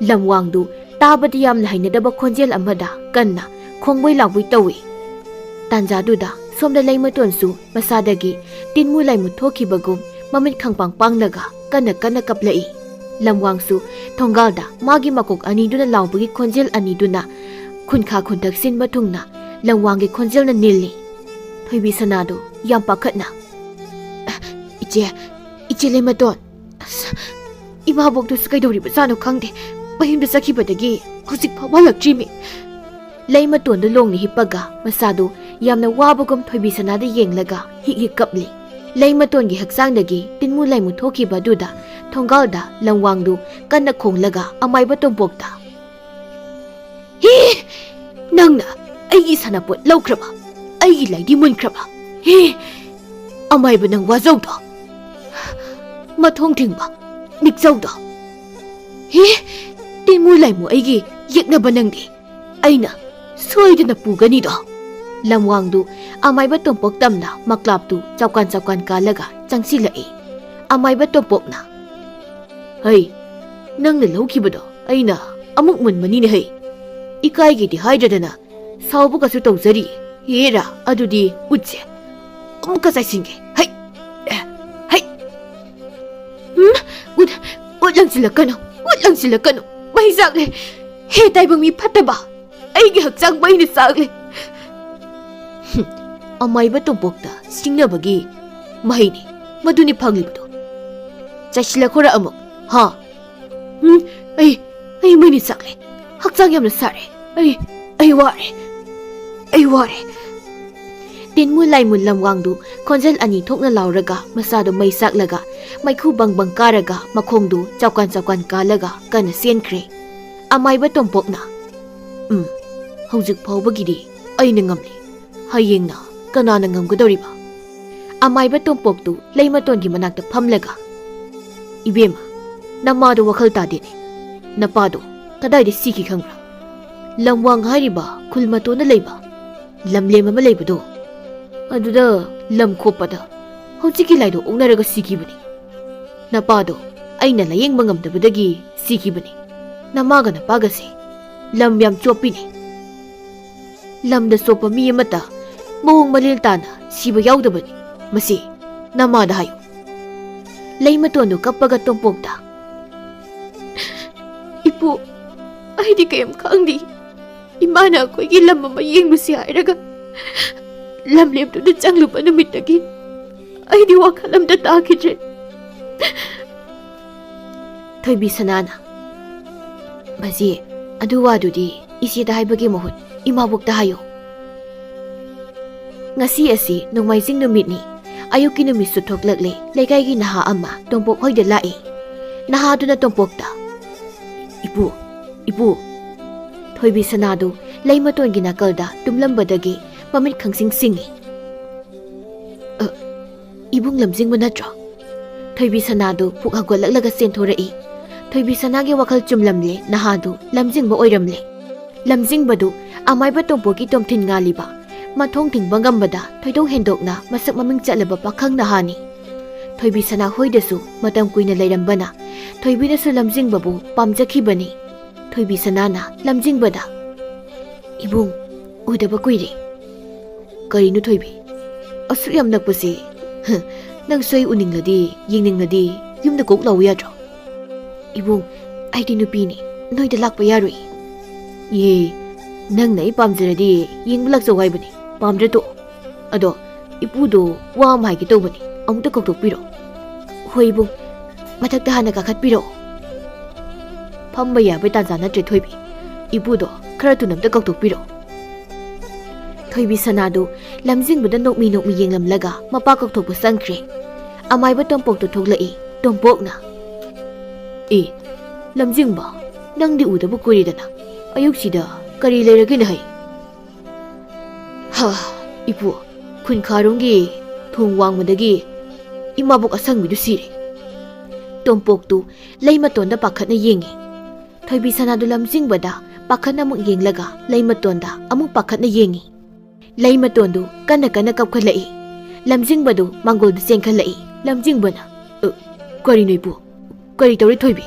ꯂꯝꯋꯥꯡꯗꯨ ꯇꯥꯕꯗ ꯌꯥꯝꯅ ꯍꯩꯅꯗꯕ ꯈꯣꯟꯖꯦꯜ ꯑꯃꯗ ꯀꯟꯅ ꯈꯣꯡꯕꯣꯏ ꯂꯥꯎꯕꯣꯏ ꯇꯧꯏ꯫ ꯇꯥꯟꯖꯥꯗꯨꯗ ꯁꯣꯝꯗ ꯂꯩꯃꯇꯣꯟꯁꯨ ꯃꯁꯥꯗꯒꯤ ꯇꯤꯟꯃꯨ ꯂꯥꯏꯃꯨ ꯊꯣꯛꯈꯤꯕꯒꯨꯝ ꯃꯃꯤꯠ ꯈꯪꯄꯥꯡ ꯄꯥꯡꯂꯒ ꯀꯟꯅ ꯀꯟꯅ ꯀꯞꯂꯛꯏ꯫ ꯂꯝꯋꯥꯡꯁꯨ ꯊꯣꯡꯒꯥꯜꯗ ꯃꯥꯒꯤ ꯃꯀꯣꯛ ꯑꯅꯤꯗꯨꯅ ꯂꯥꯎꯕꯒꯤ ꯈꯣꯟꯖꯦꯜ ꯑꯅꯤꯗꯨꯅ ꯈꯨꯟꯈꯥ ꯈꯨꯟꯊꯛ ꯁꯤꯟꯕ ꯊꯨꯡꯅ ꯂꯝꯋꯥꯡꯒꯤ ꯈꯣꯟꯖꯦꯜꯅ ꯅꯤꯜꯂꯤ꯫ ꯊꯣꯏꯕꯤ ꯁꯅꯥꯗꯨ ꯌꯥꯝ ꯄꯥꯈꯠꯅ, "ꯏꯆꯦ, ꯏꯆꯦ ꯂꯩꯃꯇꯣꯟ, ꯑꯁ, ꯏꯃꯥꯕꯣꯛꯇꯨꯁꯨ ꯀꯩꯗꯧꯔꯤꯕꯖꯥꯠꯅꯣ ꯈꯪꯗꯦ꯫ ꯃꯌꯨꯝꯗ ꯆꯠꯈꯤꯕꯗꯒꯤ ꯍꯧꯖꯤꯛ ꯐꯥꯎꯕ ꯍꯜꯂꯛꯇ꯭ꯔꯤꯃꯤ꯫ ꯂꯩꯃꯇꯣꯟꯗꯨ ꯂꯣꯡꯅ ꯍꯤꯞꯄꯒ ꯃꯁꯥꯗꯨ ꯌꯥꯝꯅ ꯋꯥꯕꯒꯨꯝ ꯊꯣꯏꯕꯤ ꯁꯅꯥꯗ ꯌꯦꯡꯂꯒ ꯍꯤꯛ ꯍꯤꯛ ꯀꯞꯂꯤ꯫ ꯂꯩꯃꯇꯣꯟꯒꯤ ꯍꯛꯆꯥꯡꯗꯒꯤ ꯇꯤꯟꯃꯨ ꯂꯥꯏꯃꯨ ꯊꯣꯛꯈꯤꯕ ꯑꯗꯨꯗ ꯊꯣꯡꯒꯥꯜꯗ ꯂꯝꯋꯥꯡꯗꯨ ꯀꯟꯅ ꯈꯣꯡꯂꯒ ꯑꯃꯥꯏꯕ ꯇꯣꯝꯄꯣꯛꯇ, "ꯍꯤ! ꯅꯪꯅ ꯑꯩꯒꯤ ꯁꯥꯟꯅꯄꯣꯠ ꯂꯧꯈ꯭ꯔꯕ, ꯑꯩꯒꯤ ꯂꯥꯏꯗꯤ ꯃꯨꯟꯈ꯭ꯔꯕ꯫ ꯍꯤ! ꯑꯃꯥꯏꯕ ꯅꯪ ꯋꯥꯖꯧꯗꯣ, ꯃꯊꯣꯡ ꯊꯤꯡꯕ ꯅꯤꯛꯆꯧꯗꯣ꯫ ꯍꯤ! ꯇꯤꯟꯃꯨ ꯂꯥꯏꯃꯨ ꯑꯩꯒꯤ ꯌꯦꯛꯅꯕ ꯅꯪꯗꯤ ꯑꯩꯅ ꯁꯣꯏꯗꯅ ꯄꯨꯒꯅꯤꯗꯣ"꯫ ꯂꯝꯋꯥꯡꯗꯨ ꯑꯃꯥꯏꯕ ꯇꯣꯝꯄꯣꯛ ꯇꯝꯅ ꯃꯀ꯭ꯂꯥꯞꯇꯨ ꯆꯥꯎꯀꯥꯟ ꯆꯥꯎꯀꯥꯟ ꯀꯥꯜꯂꯒ ꯆꯪꯁꯤꯜꯂꯛꯏ꯫ ꯑꯃꯥꯏꯕ ꯇꯣꯝꯄꯣꯛꯅ, "ꯍꯩ, ꯅꯪꯅ ꯂꯧꯈꯤꯕꯗꯣ ꯑꯩꯅ ꯑꯃꯨꯛ ꯃꯨꯟꯕꯅꯤꯅꯦ ꯍꯩ꯫ ꯏꯀꯥꯏꯒꯦꯗꯤ ꯍꯥꯏꯗ꯭ꯔꯗꯅ ꯁꯥꯎꯕꯒꯁꯨ ꯇꯧꯖꯔꯤ꯫ ꯍꯦꯔꯥ, ꯑꯗꯨꯗꯤ ꯎꯠꯁꯦ꯫ ꯑꯃꯨꯛꯀ ꯆꯥꯏꯁꯤꯟꯒꯦ꯫ ꯍꯩ! ꯑꯦ, ꯍꯩ!" "ꯎꯝ? ꯎꯠ, ꯎꯠ ꯂꯪꯁꯤꯜꯂꯛꯀꯅꯨ, ꯎꯠ ꯂꯪꯁꯤꯜꯂꯛꯀꯅꯨ꯫ ꯃꯩ ꯆꯥꯛꯂꯦ꯫ ꯍꯦ ꯇꯥꯏꯕꯪ ꯃꯤ ꯐꯠꯇꯕ, ꯑꯩꯒꯤ ꯍꯛꯆꯥꯡ ꯃꯩꯅ ꯆꯥꯛꯂꯦ"꯫ ꯍꯨꯝ, ꯑꯃꯥꯏꯕ ꯇꯣꯝꯄꯣꯛꯇ ꯁꯤꯡꯅꯕꯒꯤ ꯃꯍꯩꯅꯤ ꯃꯗꯨꯅꯤ ꯐꯪꯂꯤꯕꯗꯣ꯫ "ꯆꯥꯏꯁꯤꯜꯂꯛꯈꯣꯔꯥ ꯑꯃꯨꯛ, ꯍꯥ?" "ꯎꯝ, ꯑꯩ, ꯑꯩ ꯃꯩꯅ ꯆꯥꯛꯂꯦ꯫ ꯍꯛꯆꯥꯡ ꯌꯥꯝꯅ ꯁꯥꯔꯦ꯫ ꯑꯩ, ꯑꯩ ꯋꯥꯔꯦ꯫ ꯑꯩ ꯋꯥꯔꯦ"꯫ ꯇꯤꯟꯃꯨ ꯂꯥꯏꯃꯨ ꯂꯝꯋꯥꯡꯗꯨ ꯈꯣꯟꯖꯦꯜ ꯑꯅꯤ ꯊꯣꯛꯅ ꯂꯥꯎꯔꯒ ꯃꯁꯥꯗꯨ ꯃꯩ ꯆꯥꯛꯂꯒ ꯃꯩꯈꯨ ꯕꯪ ꯕꯪ ꯀꯥꯔꯒ ꯃꯈꯣꯡꯗꯨ ꯆꯥꯎꯀꯥꯟ ꯆꯥꯎꯀꯥꯟ ꯀꯥꯜꯂꯒ ꯀꯟꯅ ꯆꯦꯟꯈ꯭ꯔꯦ꯫ ꯑꯃꯥꯏꯕ ꯇꯣꯝꯄꯣꯛꯅ, "ꯎꯝ, ꯍꯧꯖꯤꯛ ꯐꯥꯎꯕꯒꯤꯗꯤ ꯑꯩꯅ ꯉꯝꯂꯤ꯫ ꯍꯌꯦꯡꯅ ꯀꯅꯥꯅ ꯉꯝꯒꯗꯧꯔꯤꯕ?" ꯑꯃꯥꯏꯕ ꯇꯣꯝꯄꯣꯛꯇꯨ ꯂꯩꯃꯇꯣꯟꯒꯤ ꯃꯅꯥꯛꯇ ꯐꯝꯂꯒ, "ꯏꯕꯦꯝꯃ, ꯅꯃꯥꯗꯣ ꯋꯥꯈꯜ ꯇꯥꯗꯦꯅꯦ꯫ ꯅꯄꯥꯗꯣ ꯀꯗꯥꯏꯗ ꯁꯤꯈꯤ ꯈꯪꯕ꯭ꯔꯥ? ꯂꯝꯋꯥꯡ ꯍꯥꯏꯔꯤꯕ ꯈꯨꯜ ꯃꯇꯣꯟꯗ ꯂꯩꯕ ꯂꯝꯂꯦꯝ ꯑꯃ ꯂꯩꯕꯗꯣ, ꯑꯗꯨꯗ ꯂꯝ ꯈꯣꯞꯄꯗ ꯍꯧꯖꯤꯛꯀꯤ ꯂꯥꯏꯗꯣ ꯑꯣꯛꯅꯔꯒ ꯁꯤꯈꯤꯕꯅꯤ꯫ ꯅꯄꯥꯗꯣ ꯑꯩꯅ ꯂꯥꯌꯦꯡꯕ ꯉꯝꯗꯕꯗꯒꯤ ꯁꯤꯈꯤꯕꯅꯤ꯫ ꯅꯃꯥꯒ ꯅꯄꯥꯒꯁꯦ ꯂꯝ ꯌꯥꯝ ꯆꯣꯞꯄꯤꯅꯦ꯫ ꯂꯝꯗ ꯆꯣꯞꯄ ꯃꯤ ꯑꯃꯠꯇ ꯃꯑꯣꯡ ꯃꯔꯤꯜ ꯇꯥꯅ ꯁꯤꯕ ꯌꯥꯎꯗꯕꯅꯤ꯫ ꯃꯁꯤ ꯅꯃꯥꯗ ꯍꯥꯏꯌꯨ"꯫ ꯂꯩꯃꯇꯣꯟꯗꯨ ꯀꯞꯄꯒ ꯇꯣꯝꯄꯣꯛꯇ, "ꯏꯄꯨ, ꯑꯩꯗꯤ ꯀꯔꯤꯝ ꯈꯪꯗꯦ꯫ ꯏꯃꯥꯅ ꯑꯩꯈꯣꯏꯒꯤ ꯂꯝ ꯑꯃ ꯌꯦꯡꯂꯨꯁꯤ ꯍꯥꯏꯔꯒ ꯂꯝꯂꯦꯞꯇꯨꯗ ꯆꯪꯂꯨꯕ ꯅꯨꯃꯤꯠꯇꯒꯤ ꯑꯩꯗꯤ ꯋꯥꯈꯜ ꯑꯝꯇ ꯇꯥꯈꯤꯗ꯭ꯔꯦ꯫ ꯊꯣꯏꯕꯤ ꯁꯅꯥꯅ, "ꯕꯖꯤ, ꯑꯗꯨ ꯋꯥꯗꯨꯗꯤ ꯏꯆꯦꯗ ꯍꯥꯏꯕꯒꯤ ꯃꯍꯨꯠ ꯏꯃꯥꯕꯣꯛꯇ ꯍꯥꯏꯌꯨ꯫ ꯉꯁꯤ ꯑꯁꯤ ꯅꯣꯡꯃꯥꯏꯖꯤꯡ ꯅꯨꯃꯤꯠꯅꯤ꯫ ꯑꯌꯨꯛꯀꯤ ꯅꯨꯃꯤꯠꯁꯨ ꯊꯣꯛꯂꯛꯂꯦ꯫ ꯂꯩꯀꯥꯏꯒꯤ ꯅꯍꯥ ꯑꯃ ꯇꯣꯝꯄꯣꯛ ꯍꯣꯏꯗ ꯂꯥꯛꯏ꯫ ꯅꯍꯥꯗꯨꯅ ꯇꯣꯝꯄꯣꯛꯇ, 'ꯏꯄꯨ, ꯏꯄꯨ!' ꯊꯣꯏꯕꯤ ꯁꯅꯥꯗꯨ ꯂꯩꯃꯇꯣꯟꯒꯤ ꯅꯥꯀꯜꯗ ꯇꯨꯝꯂꯝꯕꯗꯒꯤ ꯃꯃꯤꯠ ꯈꯪꯁꯤꯡ ꯁꯤꯡꯏ꯫ "ꯑ, ꯏꯕꯨꯡ ꯂꯝꯖꯤꯡꯕ ꯅꯠꯇ꯭ꯔꯣ?" ꯊꯣꯏꯕꯤ ꯁꯅꯥꯗꯨ ꯄꯨꯛ ꯍꯧꯒꯠꯂꯛꯂꯒ ꯆꯦꯟꯊꯣꯔꯛꯏ꯫ ꯊꯣꯏꯕꯤ ꯁꯅꯥꯒꯤ ꯋꯥꯈꯜ ꯆꯨꯝꯂꯝꯂꯦ, ꯅꯍꯥꯗꯨ ꯂꯝꯖꯤꯡꯕ ꯑꯣꯏꯔꯝꯂꯦ꯫ ꯂꯝꯖꯤꯡꯕꯗꯨ ꯑꯃꯥꯏꯕ ꯇꯣꯝꯄꯣꯛꯀꯤ ꯇꯣꯝꯊꯤꯟ ꯉꯥꯜꯂꯤꯕ ꯃꯊꯣꯡ ꯊꯤꯡꯕ ꯉꯝꯕꯗ ꯊꯣꯏꯗꯣꯛ ꯍꯦꯟꯗꯣꯛꯅ ꯃꯁꯛ ꯃꯃꯤꯡ ꯆꯠꯂꯕ ꯄꯥꯈꯪ ꯅꯍꯥꯅꯤ꯫ ꯊꯣꯏꯕꯤ ꯁꯅꯥ ꯍꯣꯏꯗꯁꯨ ꯃꯇꯝ ꯀꯨꯏꯅ ꯂꯩꯔꯝꯕꯅ ꯊꯣꯏꯕꯤꯅꯁꯨ ꯂꯝꯖꯤꯡꯕꯕꯨ ꯄꯥꯝꯖꯈꯤꯕꯅꯤ꯫ ꯊꯣꯏꯕꯤ ꯁꯅꯥꯅ ꯂꯝꯖꯤꯡꯕꯗ, "ꯏꯕꯨꯡ, ꯎꯗꯕ ꯀꯨꯏꯔꯦ꯫ ꯀꯔꯤꯅꯣ ꯊꯣꯏꯕꯤ? ꯑꯁꯨꯛ ꯌꯥꯝ ꯅꯛꯄꯁꯦ꯫ ꯍ, ꯅꯪꯁꯨ ꯑꯩ ꯎꯅꯤꯡꯂꯗꯤ, ꯌꯦꯡꯅꯤꯡꯂꯗꯤ ꯌꯨꯝꯗ ꯀꯣꯛ ꯂꯥꯛꯎ ꯌꯥꯗ꯭ꯔꯣ?" "ꯏꯕꯨꯡ, ꯑꯩꯗꯤ ꯅꯨꯄꯤꯅꯤ, ꯅꯣꯏꯗ ꯂꯥꯛꯄ ꯌꯥꯔꯣꯏ꯫" "ꯌꯦ, ꯅꯪꯅ ꯑꯩ ꯄꯥꯝꯖꯔꯗꯤ ꯌꯦꯡꯕ ꯂꯥꯛꯆꯧ ꯍꯥꯏꯕꯅꯤ, ꯄꯥꯝꯗ꯭ꯔ ꯇꯣꯛꯑꯣ꯫ ꯑꯗꯣ ꯏꯄꯨꯗꯣ ꯋꯥ ꯑꯃ ꯍꯥꯏꯒꯦ ꯇꯧꯕꯅꯤ, ꯑꯃꯨꯛꯇ ꯀꯧꯊꯣꯛꯄꯤꯔꯣ꯫" "ꯍꯣꯏ ꯏꯕꯨꯡ, ꯃꯊꯛꯇ ꯍꯥꯟꯅ ꯀꯥꯈꯠꯄꯤꯔꯛꯑꯣ꯫" "ꯐꯝꯕ ꯌꯥꯕꯩ ꯇꯥꯟꯖꯥ ꯅꯠꯇ꯭ꯔꯦ ꯊꯣꯏꯕꯤ, ꯏꯄꯨꯗꯣ ꯈꯔ ꯊꯨꯅ ꯑꯝꯇ ꯀꯧꯊꯣꯛꯄꯤꯔꯛꯑꯣ꯫" ꯊꯣꯏꯕꯤ ꯁꯅꯥꯗꯨ ꯂꯝꯖꯤꯡꯕꯗ ꯅꯣꯛꯃꯤ ꯅꯣꯛꯃꯤ ꯌꯦꯡꯂꯝꯂꯒ ꯃꯄꯥ ꯀꯧꯊꯣꯛꯄ ꯆꯪꯈ꯭ꯔꯦ꯫ ꯑꯃꯥꯏꯕ ꯇꯣꯝꯄꯣꯛꯇꯨ ꯊꯣꯛꯂꯛꯏ꯫ ꯇꯣꯝꯄꯣꯛꯅ, "ꯑꯦ, ꯂꯝꯖꯤꯡꯕ, ꯅꯪꯗꯤ ꯎꯗꯕ ꯀꯨꯏꯔꯦꯗꯅ, ꯑꯌꯨꯛꯁꯤꯗ ꯀꯔꯤ ꯂꯩꯔꯒꯦꯅ ꯍꯩ?" "ꯍꯥ, ꯏꯄꯨ, ꯈꯨꯟꯈꯥꯔꯣꯝꯒꯤ ꯊꯣꯡ ꯋꯥꯡꯃꯗꯒꯤ ꯏꯃꯥꯕꯣꯛ ꯑꯁꯪꯕꯤꯗꯨ ꯁꯤꯔꯦ꯫" ꯇꯣꯝꯄꯣꯛꯇꯨ ꯂꯩ ꯃꯇꯣꯟꯗ ꯄꯥꯈꯠꯅ ꯌꯦꯡꯉꯤ꯫ ꯊꯣꯏꯕꯤ ꯁꯅꯥꯗꯨ ꯂꯝꯖꯤꯡꯕꯗ ꯄꯥꯈꯠꯅ ꯑꯃꯨꯛ ꯌꯦꯡꯂꯒ ꯂꯩ ꯃꯇꯣꯟꯗ ꯑꯃꯨꯛ ꯄꯥꯈꯠꯅ ꯌꯦꯡꯉꯤ꯫ ꯂꯩ ꯃꯇꯣꯟꯗꯨ ꯀꯟꯅ ꯀꯟꯅ ꯀꯞꯈꯠꯂꯛꯏ꯫ ꯂꯝꯖꯤꯡꯕꯗꯨ ꯃꯥꯡꯒꯣꯜꯗ ꯆꯦꯟꯈꯠꯂꯛꯏ꯫ ꯂꯝꯖꯤꯡꯕꯅ, "ꯑ, ꯀꯔꯤꯅꯣ ꯏꯄꯨ? ꯀꯔꯤ ꯇꯧꯔꯦ ꯊꯣꯏꯕꯤ?"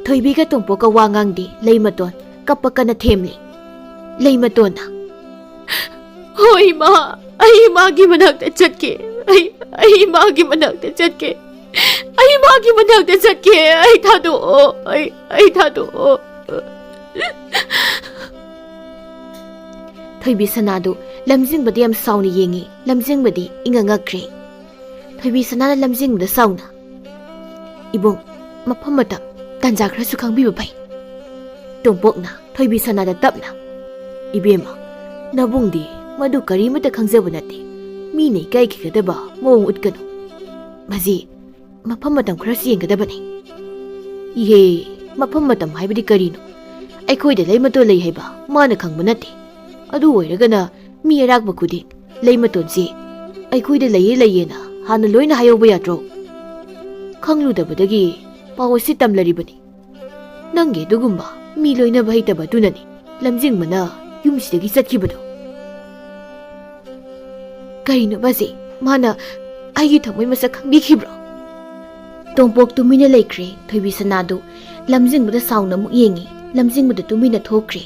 ꯊꯣꯏꯕꯤꯒ ꯇꯣꯝꯄꯣꯛꯀ ꯋꯥ ꯉꯥꯡꯗꯦ꯫ ꯂꯩ ꯃꯇꯣꯟ ꯀꯞꯄ ꯀꯟꯅ ꯊꯦꯝꯂꯤ꯫ ꯂꯩ ꯃꯇꯣꯟꯅ, "ꯍꯣꯏ ꯏꯃꯥ, ꯑꯩ ꯏꯃꯥꯒꯤ ꯃꯅꯥꯛꯇ ꯆꯠꯀꯦ꯫ ꯑꯩ, ꯑꯩ ꯏꯃꯥꯒꯤ ꯃꯅꯥꯛꯇ ꯆꯠꯀꯦ꯫ ꯑꯩ ꯏꯃꯥꯒꯤ ꯃꯅꯥꯛꯇ ꯆꯠꯀꯦ꯫ ꯑꯩ ꯊꯥꯗꯣꯛꯑꯣ꯫ ꯑꯩ, ꯑꯩ ꯊꯥꯗꯣꯛꯑꯣ꯫" ꯊꯣꯏꯕꯤ ꯁꯅꯥꯗꯨ ꯂꯝꯖꯤꯡꯕꯗ ꯌꯥꯝ ꯁꯥꯎꯅ ꯌꯦꯡꯉꯤ꯫ ꯂꯝꯖꯤꯡꯕꯗꯤ ꯏꯉꯛ ꯉꯛꯈ꯭ꯔꯦ꯫ ꯊꯣꯏꯕꯤ ꯁꯅꯥꯅ ꯂꯝꯖꯤꯡꯕꯗ ꯁꯥꯎꯅ, "ꯏꯕꯨꯡ, ꯃꯐꯝ ꯃꯇꯝ, ꯇꯥꯟꯖꯥ ꯈꯔꯁꯨ ꯈꯪꯕꯤꯕ ꯐꯩ꯫" ꯇꯣꯝꯄꯣꯛꯅ ꯊꯣꯏꯕꯤ ꯁꯅꯥꯗ ꯇꯞꯅ, "ꯏꯕꯦꯝꯃ, ꯅꯕꯨꯡꯗꯤ ꯃꯗꯨ ꯀꯔꯤꯃꯠꯇ ꯈꯪꯖꯕ ꯅꯠꯇꯦ꯫ ꯃꯤꯅ ꯏꯀꯥꯏꯈꯤꯒꯗꯕ ꯃꯑꯣꯡ ꯎꯠꯀꯅꯨ꯫ ꯃꯁꯤ ꯃꯐꯝ ꯃꯇꯝ ꯈꯔꯁꯨ ꯌꯦꯡꯒꯗꯕꯅꯤ꯫" "ꯏꯍꯦ, ꯃꯐꯝ ꯃꯇꯝ ꯍꯥꯏꯕꯗꯤ ꯀꯔꯤꯅꯣ? ꯑꯩꯈꯣꯏꯗ ꯂꯩꯃꯇꯣꯟ ꯂꯩ ꯍꯥꯏꯕ ꯃꯥꯅ ꯈꯪꯕ ꯅꯠꯇꯦ꯫ ꯑꯗꯨ ꯑꯣꯏꯔꯒꯅ ꯃꯤ ꯑꯔꯥꯛꯄ ꯈꯨꯗꯤꯡ ꯂꯩꯃꯇꯣꯟꯁꯤ ꯑꯩꯈꯣꯏꯗ ꯂꯩꯌꯦ ꯂꯩꯌꯦꯅ ꯍꯥꯟꯅ ꯂꯣꯏꯅ ꯍꯥꯏꯍꯧꯕ ꯌꯥꯗ꯭ꯔꯣ? ꯈꯪꯂꯨꯗꯕꯗꯒꯤ ꯄꯥꯎ ꯑꯁꯤ ꯇꯝꯂꯔꯤꯕꯅꯤ꯫ ꯅꯪꯒꯤ ꯑꯗꯨꯒꯨꯝꯕ ꯃꯤ ꯂꯣꯏꯅꯕ ꯍꯩꯇꯕ ꯑꯗꯨꯅꯅꯤ ꯂꯝꯖꯤꯡꯕꯅ ꯌꯨꯝꯁꯤꯗꯒꯤ ꯆꯠꯈꯤꯕꯗꯣ꯫" "ꯀꯔꯤꯅꯣ ꯕꯥꯖꯤ? ꯃꯥꯅ ꯑꯩꯒꯤ ꯊꯃꯣꯏ ꯃꯁꯛ ꯈꯪꯕꯤꯈꯤꯕ꯭ꯔꯣ?" ꯇꯣꯝꯄꯣꯛ ꯇꯨꯃꯤꯟꯅ ꯂꯩꯈ꯭ꯔꯦ꯫ ꯊꯣꯏꯕꯤ ꯁꯅꯥꯗꯨ ꯂꯝꯖꯤꯡꯕꯗ ꯁꯥꯎꯅ ꯑꯃꯨꯛ ꯌꯦꯡꯉꯤ꯫ ꯂꯝꯖꯤꯡꯕꯗ ꯇꯨꯃꯤꯟꯅ ꯊꯣꯛꯈ꯭ꯔꯦ꯫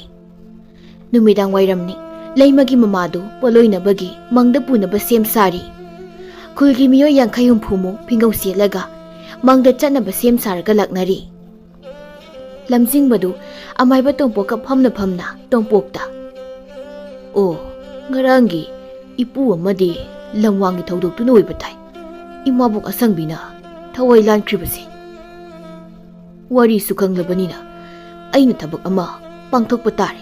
ꯅꯨꯃꯤꯗꯥꯡ ꯋꯥꯏꯔꯝꯅꯤ꯫ ꯂꯩꯃꯒꯤ ꯃꯃꯥꯗꯨ ꯄꯣꯠꯂꯣꯏꯅꯕꯒꯤ ꯃꯪꯗ ꯄꯨꯅꯕ ꯁꯦꯝ ꯁꯥꯔꯤ꯫ ꯈꯨꯜꯒꯤ ꯃꯤꯑꯣꯏ ꯌꯥꯡꯈꯩ ꯍꯨꯝꯐꯨꯃꯨꯛ ꯐꯤꯡꯒꯧ ꯁꯦꯠꯂꯒ ꯃꯪꯗ ꯆꯠꯅꯕ ꯁꯦꯝ ꯁꯥꯔꯒ ꯂꯥꯛꯅꯔꯤ꯫ ꯂꯝꯖꯤꯡꯕꯗꯨ ꯑꯃꯥꯏꯕ ꯇꯣꯝꯄꯣꯛꯀ ꯐꯝꯅ ꯐꯝꯅ ꯇꯣꯝꯄꯣꯛꯇ, "ꯑꯣ, ꯉꯔꯥꯡꯒꯤ ꯏꯄꯨ ꯑꯃꯗꯤ ꯂꯝꯋꯥꯡꯒꯤ ꯊꯧꯗꯣꯛꯇꯨꯅ ꯑꯣꯏꯕ ꯇꯥꯏ ꯏꯃꯥꯕꯣꯛ ꯑꯁꯪꯕꯤꯅ ꯊꯋꯥꯏ ꯂꯥꯟꯈ꯭ꯔꯤꯕꯁꯦ꯫ ꯋꯥꯔꯤꯁꯨ ꯈꯪꯂꯕꯅꯤꯅ ꯑꯩꯅ ꯊꯕꯛ ꯑꯃ ꯄꯥꯡꯊꯣꯛꯄ ꯇꯥꯔꯦ꯫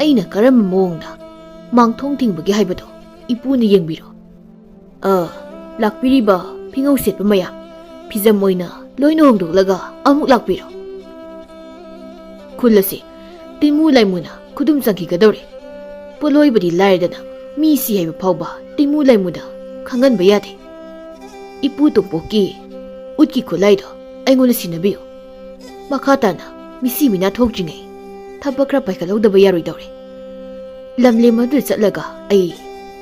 ꯑꯩꯅ ꯀꯔꯝꯕ ꯃꯑꯣꯡꯗ ꯃꯥꯡꯊꯣꯡ ꯊꯤꯡꯕꯒꯦ ꯍꯥꯏꯕꯗꯣ ꯏꯄꯨꯅ ꯌꯦꯡꯕꯤꯔꯣ꯫" "ꯑ, ꯂꯥꯛꯄꯤꯔꯤꯕ ꯐꯤꯉꯧ ꯁꯦꯠꯄ ꯃꯌꯥꯝ, ꯐꯤꯖꯝ ꯑꯣꯏꯅ ꯂꯣꯏꯅ ꯍꯣꯡꯗꯣꯛꯂꯒ ꯑꯃꯨꯛ ꯂꯥꯛꯄꯤꯔꯣ꯫ ꯈꯨꯜ ꯑꯁꯤ ꯇꯤꯟꯃꯨ ꯂꯥꯏꯃꯨꯅ ꯈꯨꯗꯨꯝ ꯆꯟꯈꯤꯒꯗꯧꯔꯦ꯫ ꯄꯣꯠꯂꯣꯏꯕꯗꯤ ꯂꯥꯏꯔꯗꯅ, ꯃꯤ ꯁꯤ ꯍꯥꯏꯕ ꯐꯥꯎꯕ ꯇꯤꯟꯃꯨ ꯂꯥꯏꯃꯨꯗ ꯈꯪꯍꯟꯕ ꯌꯥꯗꯦ꯫ ꯏꯄꯨ ꯇꯣꯝꯄꯣꯛꯀꯤ ꯎꯠꯀꯤ ꯈꯨꯠꯂꯥꯏꯗꯣ ꯑꯩꯉꯣꯟꯗ ꯁꯤꯟꯅꯕꯤꯌꯨ꯫ ꯃꯈꯥ ꯇꯥꯅ ꯃꯤꯁꯤ ꯃꯤꯅꯥ ꯊꯣꯛꯇ꯭ꯔꯤꯉꯩ ꯊꯕꯛ ꯈꯔ ꯄꯥꯏꯈꯠꯍꯧꯗꯕ ꯌꯥꯔꯣꯏꯗꯧꯔꯦ꯫ ꯂꯝꯂꯦꯝ ꯑꯗꯨꯗ ꯆꯠꯂꯒ ꯑꯩ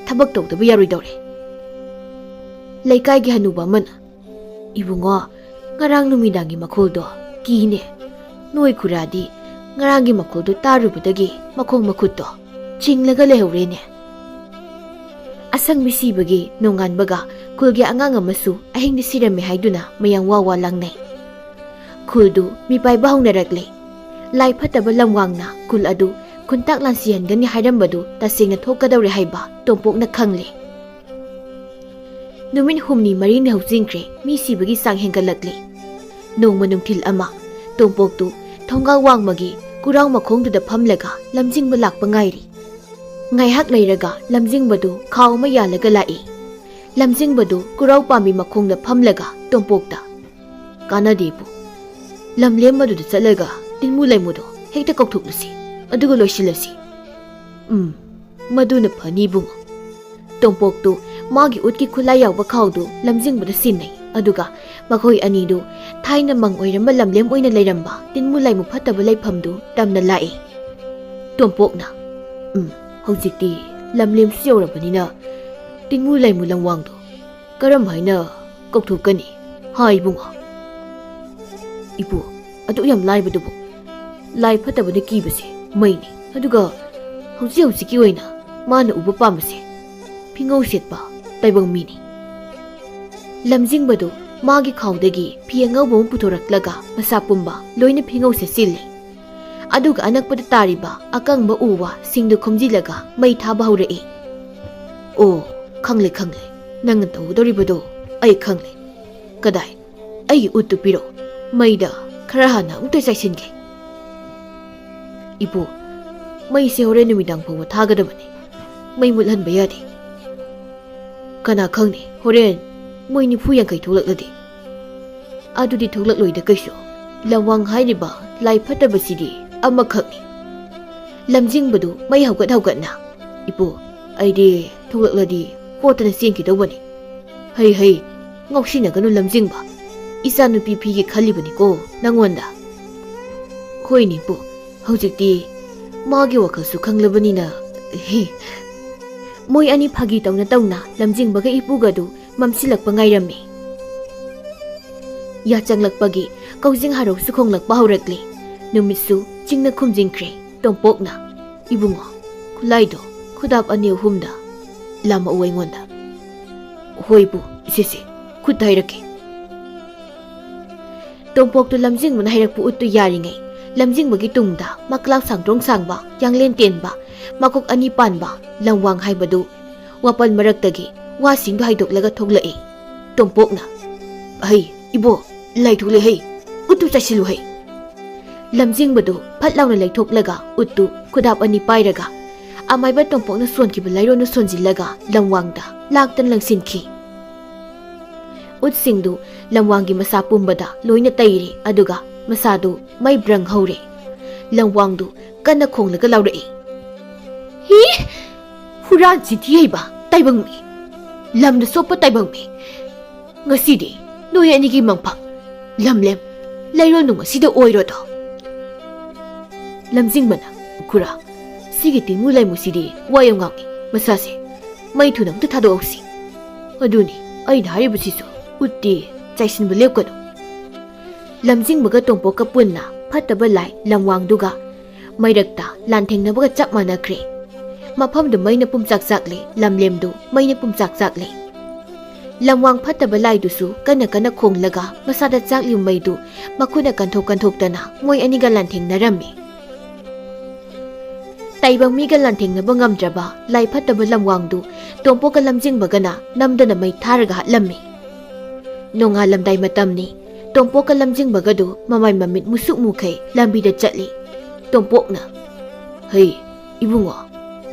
ꯊꯕꯛ ꯇꯧꯗꯕ ꯌꯥꯔꯣꯏꯗꯧꯔꯦ꯫" ꯂꯩꯀꯥꯏꯒꯤ ꯍꯅꯨꯕ ꯑꯃꯅ, "ꯏꯕꯨꯡꯉꯣ, ꯉꯔꯥꯡ ꯅꯨꯃꯤꯗꯥꯡꯒꯤ ꯃꯈꯣꯜꯗꯣ ꯀꯤꯅꯦ꯫ ꯅꯣꯏ ꯈꯨꯔꯥꯗꯤ ꯉꯔꯥꯡꯒꯤ ꯃꯈꯣꯜꯗꯣ ꯇꯥꯔꯨꯕꯗꯒꯤ ꯃꯈꯣꯡ ꯃꯈꯨꯠꯇꯣ ꯆꯤꯡꯂꯒ ꯂꯩꯍꯧꯔꯦꯅꯦ꯫" ꯑꯁꯪꯕꯤ ꯁꯤꯕꯒꯤ ꯅꯣꯡꯉꯥꯟꯕꯒ ꯈꯨꯜꯒꯤ ꯑꯉꯥꯡ ꯑꯃꯁꯨ ꯑꯍꯤꯡꯗ ꯁꯤꯔꯝꯃꯦ ꯍꯥꯏꯗꯨꯅ ꯃꯌꯥꯝ ꯋꯥ ꯋꯥ ꯂꯥꯡꯅꯩ꯫ ꯈꯨꯜꯗꯨ ꯃꯤꯄꯥꯏꯕ ꯍꯧꯅꯔꯛꯂꯦ꯫ ꯂꯥꯏ ꯐꯠꯇꯕ ꯂꯝꯋꯥꯡꯅ ꯈꯨꯜ ꯑꯗꯨ ꯈꯨꯟꯇꯥꯛ ꯂꯥꯟꯁꯤꯍꯟꯒꯅꯤ ꯍꯥꯏꯔꯝꯕꯗꯨ ꯇꯁꯦꯡꯅ ꯊꯣꯛꯀꯗꯧꯔꯦ ꯍꯥꯏꯕ ꯇꯣꯝꯄꯣꯛꯅ ꯈꯪꯂꯦ꯫ ꯅꯨꯃꯤꯠ ꯍꯨꯝꯅꯤ ꯃꯔꯤꯅꯤ ꯍꯧꯖꯤꯟꯈ꯭ꯔꯦ, ꯃꯤ ꯁꯤꯕꯒꯤ ꯆꯥꯡ ꯍꯦꯟꯒꯠꯂꯛꯂꯦ꯫ ꯅꯣꯡꯃ ꯅꯨꯡꯊꯤꯜ ꯑꯃ ꯇꯣꯝꯄꯣꯛꯇꯨ ꯊꯣꯡꯒꯥꯜ ꯋꯥꯡꯃꯒꯤ ꯀꯨꯔꯥꯎ ꯃꯈꯣꯡꯗꯨꯗ ꯐꯝꯂꯒ ꯂꯝꯖꯤꯡꯕ ꯂꯥꯛꯄ ꯉꯥꯏꯔꯤ꯫ ꯉꯥꯏꯍꯥꯛ ꯂꯩꯔꯒ ꯂꯝꯖꯤꯡꯕꯗꯨ ꯈꯥꯎ ꯑꯃ ꯌꯥꯜꯂꯒ ꯂꯥꯛꯏ꯫ ꯂꯝꯖꯤꯡꯕꯗꯨ ꯀꯨꯔꯥꯎ ꯄꯥꯝꯕꯤ ꯃꯈꯣꯡꯗ ꯐꯝꯂꯒ ꯇꯣꯝꯄꯣꯛꯇ, "ꯀꯥꯟꯅꯗꯦꯕꯨ, ꯂꯝꯂꯦꯝꯕꯗꯨꯗ ꯆꯠꯂꯒ ꯇꯤꯟꯃꯨ ꯂꯩꯃꯨꯗꯣ ꯍꯦꯛꯇ ꯀꯧꯊꯣꯛꯂꯨꯁꯤ, ꯑꯗꯨꯒ ꯂꯣꯏꯁꯤꯜꯂꯁꯤ꯫" "ꯎꯝ, ꯃꯗꯨꯅ ꯐꯅꯤ ꯏꯕꯨꯡꯉꯣ꯫" ꯇꯣꯝꯄꯣꯛꯇꯨ ꯃꯥꯒꯤ ꯎꯠꯀꯤ ꯈꯨꯠꯂꯥꯏ ꯌꯥꯎꯕ ꯈꯥꯎꯗꯨ ꯂꯝꯖꯤꯡꯕꯗ ꯁꯤꯟꯅꯩ, ꯑꯗꯨꯒ ꯃꯈꯣꯏ ꯑꯅꯤꯗꯨ ꯊꯥꯏꯅ ꯃꯪ ꯑꯣꯏꯔꯝꯕ ꯂꯝꯂꯦꯝ ꯑꯣꯏꯅ ꯂꯩꯔꯝꯕ ꯇꯤꯟꯃꯨ ꯂꯥꯏꯃꯨ ꯐꯠꯇꯕ ꯂꯩꯐꯝꯗꯨ ꯇꯝꯅ ꯂꯥꯛꯏ꯫ ꯇꯣꯝꯄꯣꯛꯅ, "ꯎꯝ, ꯍꯧꯖꯤꯛꯇꯤ ꯂꯝꯂꯦꯝꯁꯨ ꯌꯧꯔꯕꯅꯤꯅ ꯇꯤꯟꯃꯨ ꯂꯥꯏꯃꯨ ꯂꯪꯋꯥꯡꯗꯣ ꯀꯔꯝ ꯍꯥꯏꯅ ꯀꯧꯊꯣꯛꯀꯅꯤ, ꯍꯥ ꯏꯕꯨꯡꯉꯣ?" "ꯏꯄꯨ, ꯑꯗꯨ ꯌꯥꯝ ꯂꯥꯏꯕꯗꯨꯕꯨ? ꯂꯥꯏ ꯐꯠꯇꯕꯅ ꯀꯤꯕꯁꯦ ꯃꯩꯅꯤ꯫ ꯑꯗꯨꯒ ꯍꯧꯖꯤꯛ ꯍꯧꯖꯤꯛꯀꯤ ꯑꯣꯏꯅ ꯃꯥꯅ ꯎꯕ ꯄꯥꯝꯕꯁꯦ ꯐꯤꯉꯧ ꯁꯦꯠꯄ ꯇꯥꯏꯕꯪ ꯃꯤꯅꯤ꯫" ꯂꯝꯖꯤꯡꯕꯗꯨ ꯃꯥꯒꯤ ꯈꯥꯎꯗꯒꯤ ꯐꯤ ꯑꯉꯧꯕ ꯑꯃ ꯄꯨꯊꯣꯔꯛꯂꯒ ꯃꯁꯥ ꯄꯨꯝꯕ ꯂꯣꯏꯅ ꯐꯤꯉꯧ ꯁꯦꯠꯆꯤꯜꯂꯤ꯫ ꯑꯗꯨꯒ ꯑꯅꯛꯄꯗ ꯇꯥꯔꯤꯕ ꯑꯀꯪꯕ ꯎ ꯋꯥ ꯁꯤꯡꯗꯨ ꯈꯣꯝꯖꯤꯜꯂꯒ ꯃꯩ ꯊꯥꯕ ꯍꯧꯔꯛꯏ꯫ "ꯑꯣ, ꯈꯪꯂꯦ, ꯈꯪꯂꯦ꯫ ꯅꯪꯅ ꯇꯧꯒꯗꯧꯔꯤꯕꯗꯣ ꯑꯩ ꯈꯪꯂꯦ꯫ ꯀꯗꯥꯏ? ꯑꯩꯒꯤ ꯎꯠꯇꯨ ꯄꯤꯔꯛꯎ꯫ ꯃꯩꯗ ꯈꯔ ꯍꯥꯟꯅ ꯑꯃꯨꯛꯇ ꯆꯥꯏꯁꯤꯟꯒꯦ꯫" "ꯏꯄꯨ, ꯃꯩꯁꯦ ꯍꯣꯔꯦꯟ ꯅꯨꯃꯤꯗꯥꯡ ꯐꯥꯎꯕ ꯊꯥꯒꯗꯕꯅꯤ꯫ ꯃꯩ ꯃꯨꯠꯍꯟꯕ ꯌꯥꯗꯦ꯫ ꯀꯅꯥ ꯈꯪꯅꯤ, ꯍꯣꯔꯦꯟ ꯃꯣꯏ ꯅꯤꯐꯨ ꯌꯥꯡꯈꯩ ꯊꯣꯛꯂꯛꯂꯗꯤ?" "ꯑꯗꯨꯗꯤ ꯊꯣꯛꯂꯛꯂꯣꯏꯗ ꯀꯩꯁꯨ꯫ ꯂꯝꯋꯥꯡ ꯍꯥꯏꯔꯤꯕ ꯂꯥꯏ ꯐꯠꯇꯕꯁꯤꯗꯤ ꯑꯃꯈꯛꯅꯤ꯫" ꯂꯝꯖꯤꯡꯕꯗꯨ ꯃꯩ ꯍꯧꯒꯠ ꯍꯧꯒꯠꯅ, "ꯏꯄꯨ, ꯑꯩꯗꯤ ꯊꯣꯛꯂꯛꯂꯗꯤ ꯀꯣꯠꯇꯅ ꯆꯦꯟꯈꯤꯗꯧꯕꯅꯤ꯫" "ꯍꯩ ꯍꯩ, ꯉꯥꯎꯁꯤꯟꯅꯒꯅꯨ ꯂꯝꯖꯤꯡꯕ꯫ ꯏꯆꯥꯅꯨꯄꯤ ꯐꯤꯒꯦ ꯈꯜꯂꯤꯕꯅꯤꯀꯣ ꯅꯪꯉꯣꯟꯗ꯫" "ꯍꯣꯏꯅꯦ ꯏꯄꯨ, ꯍꯧꯖꯤꯛꯇꯤ ꯃꯥꯒꯤ ꯋꯥꯈꯜꯁꯨ ꯈꯪꯂꯕꯅꯤꯅ꯫" ꯃꯣꯏ ꯑꯅꯤ ꯐꯥꯒꯤ ꯇꯧꯅ ꯇꯧꯅ ꯂꯝꯖꯤꯡꯕꯒ ꯏꯄꯨꯒꯗꯨ ꯃꯝꯁꯤꯜꯂꯛꯄ ꯉꯥꯏꯔꯝꯃꯤ꯫ ꯌꯥꯆꯪꯂꯛꯄꯒꯤ ꯀꯧꯖꯤꯡ ꯍꯔꯥꯎꯁꯨ ꯈꯣꯡꯂꯛꯄ ꯍꯧꯔꯛꯂꯦ꯫ ꯅꯨꯃꯤꯠꯁꯨ ꯆꯤꯡꯅ ꯈꯨꯝꯖꯤꯟꯈ꯭ꯔꯦ꯫ ꯇꯣꯝꯄꯣꯛꯅ, "ꯏꯕꯨꯡꯉꯣ, ꯈꯨꯠꯂꯥꯏꯗꯣ ꯈꯨꯗꯥꯞ ꯑꯅꯤ ꯑꯍꯨꯝꯗ ꯂꯥꯝꯃꯛꯎ ꯑꯩꯉꯣꯟꯗ꯫" "ꯍꯣꯏꯕꯨ, ꯏꯆꯦꯁꯦ, ꯈꯨꯠꯇ ꯍꯥꯏꯔꯛꯀꯦ꯫" ꯇꯣꯝꯄꯣꯛꯇꯨ ꯂꯝꯖꯤꯡꯕꯅ ꯍꯥꯏꯔꯛꯄ ꯎꯠꯇꯨ ꯌꯥꯔꯤꯉꯩ, ꯂꯝꯖꯤꯡꯕꯒꯤ ꯇꯨꯡꯗ ꯃꯀ꯭ꯂꯥꯛ ꯁꯥꯡꯗ꯭ꯔꯣꯡ ꯁꯥꯡꯕ, ꯌꯥꯡꯂꯦꯟ ꯇꯦꯟꯕ, ꯃꯀꯣꯛ ꯑꯅꯤ ꯄꯥꯟꯕ ꯂꯝꯋꯥꯡ ꯍꯥꯏꯕꯗꯨ ꯋꯥꯄꯜ ꯃꯔꯛꯇꯒꯤ ꯋꯥꯁꯤꯡꯗꯨ ꯍꯥꯏꯗꯣꯛꯂꯒ ꯊꯣꯛꯂꯛꯏ꯫ ꯇꯣꯝꯄꯣꯛꯅ, "ꯍꯩ, ꯏꯕꯣ, ꯂꯥꯏ ꯊꯣꯛꯂꯛꯑꯦ ꯍꯩ, ꯎꯠꯇꯨ ꯆꯥꯏꯁꯤꯜꯂꯨ ꯍꯩ"꯫ ꯂꯝꯖꯤꯡꯕꯗꯨ ꯐꯠ ꯂꯥꯎꯅ ꯂꯩꯊꯣꯛꯂꯒ ꯎꯠꯇꯨ ꯈꯨꯗꯥꯞ ꯑꯅꯤ ꯄꯥꯏꯔꯒ ꯑꯃꯥꯏꯕ ꯇꯣꯝꯄꯣꯛꯅ ꯁꯣꯟꯈꯤꯕ ꯂꯥꯏꯔꯣꯟꯗꯨ ꯁꯣꯟꯖꯤꯜꯂꯒ ꯂꯝꯋꯥꯡꯗ ꯂꯥꯛꯇꯅ ꯂꯪꯁꯤꯟꯈꯤ꯫ ꯎꯠꯁꯤꯡꯗꯨ ꯂꯝꯋꯥꯡꯒꯤ ꯃꯁꯥ ꯄꯨꯝꯕꯗ ꯂꯣꯏꯅ ꯇꯩꯔꯦ, ꯑꯗꯨꯒ ꯃꯁꯥꯗꯨ ꯃꯩ ꯕ꯭ꯔꯪ ꯍꯧꯔꯦ꯫ ꯂꯝꯋꯥꯡꯗꯨ ꯀꯟꯅ ꯈꯣꯡꯂꯒ ꯂꯥꯎꯔꯛꯏ, "ꯍꯤ! ꯍꯨꯔꯥꯟ ꯆꯤꯟꯊꯤ ꯍꯩꯕ ꯇꯥꯏꯕꯪ ꯃꯤ! ꯂꯝꯗ ꯁꯣꯛꯄ ꯇꯥꯏꯕꯪ ꯃꯤ! ꯉꯁꯤꯗꯤ ꯅꯣꯏ ꯑꯅꯤꯒꯤ ꯃꯪꯐꯝ ꯂꯝꯂꯦꯝ ꯂꯩꯔꯣꯜ ꯅꯨꯡ ꯑꯁꯤꯗ ꯑꯣꯏꯔꯣꯗꯣ"꯫ ꯂꯝꯖꯤꯡꯕꯅ, "ꯈꯨꯔꯥ, ꯁꯤꯒꯤ ꯇꯤꯡꯉꯨ ꯂꯩꯃꯨꯁꯤꯗꯤ ꯋꯥ ꯌꯥꯝ ꯉꯥꯡꯉꯤ, ꯃꯁꯥꯁꯦ ꯃꯩ ꯊꯨꯅ ꯑꯝꯇ ꯊꯥꯗꯣꯛꯍꯧꯁꯤ"꯫ "ꯑꯗꯨꯅꯤ ꯑꯩꯅ ꯍꯥꯏꯔꯤꯕꯁꯤꯁꯨ, ꯎꯠꯇꯤ ꯆꯥꯏꯁꯤꯟꯕ ꯂꯦꯞꯀꯅꯨ"꯫ ꯂꯝꯖꯤꯡꯕꯒ ꯇꯣꯝꯄꯣꯛꯀ ꯄꯨꯟꯅ ꯐꯠꯇꯕ ꯂꯥꯏ ꯂꯝꯋꯥꯡꯗꯨꯒ ꯃꯩꯔꯛꯇ ꯂꯥꯟꯊꯦꯡꯅꯕꯒ ꯆꯞ ꯃꯥꯟꯅꯈ꯭ꯔꯦ꯫ ꯃꯐꯝꯗꯨ ꯃꯩꯅ ꯄꯨꯝꯆꯥꯛ ꯆꯥꯛꯂꯦ, ꯂꯝꯂꯦꯝꯗꯨ ꯃꯩꯅ ꯄꯨꯝꯆꯥꯛ ꯆꯥꯛꯂꯦ꯫ ꯂꯝꯋꯥꯡ ꯐꯠꯇꯕ ꯂꯥꯏꯗꯨꯁꯨ ꯀꯟꯅ ꯀꯟꯅ ꯈꯣꯡꯂꯒ ꯃꯁꯥꯗ ꯆꯥꯛꯂꯤꯕ ꯃꯩꯗꯨ ꯃꯈꯨꯠꯅ ꯀꯟꯊꯣꯛ ꯀꯟꯊꯣꯛꯇꯅ ꯃꯣꯏ ꯑꯅꯤꯒ ꯂꯥꯟꯊꯦꯡꯅꯔꯝꯃꯤ꯫ ꯇꯥꯏꯕꯪ ꯃꯤꯒ ꯂꯥꯟꯊꯦꯡꯅꯕ ꯉꯝꯗ꯭ꯔꯕ ꯂꯥꯏ ꯐꯠꯇꯕ ꯂꯝꯋꯥꯡꯗꯨ ꯇꯣꯝꯄꯣꯛꯀ ꯂꯝꯖꯤꯡꯕꯒꯅ ꯅꯝꯗꯅ ꯃꯩ ꯊꯥꯔꯒ ꯍꯥꯠꯂꯝꯃꯤ꯫ ꯅꯣꯡꯉꯥꯜꯂꯝꯗꯥꯏ ꯃꯇꯝꯅꯤ꯫ ꯇꯣꯝꯄꯣꯛꯀ ꯂꯝꯖꯤꯡꯕꯒꯗꯨ ꯃꯃꯥꯏ ꯃꯃꯤꯠ ꯃꯨꯁꯨꯛ ꯃꯨꯈꯩ ꯂꯝꯕꯤꯗ ꯆꯠꯂꯤ꯫ ꯇꯣꯝꯄꯣꯛꯅ, "ꯍꯩ, ꯏꯕꯨꯡꯉꯣ,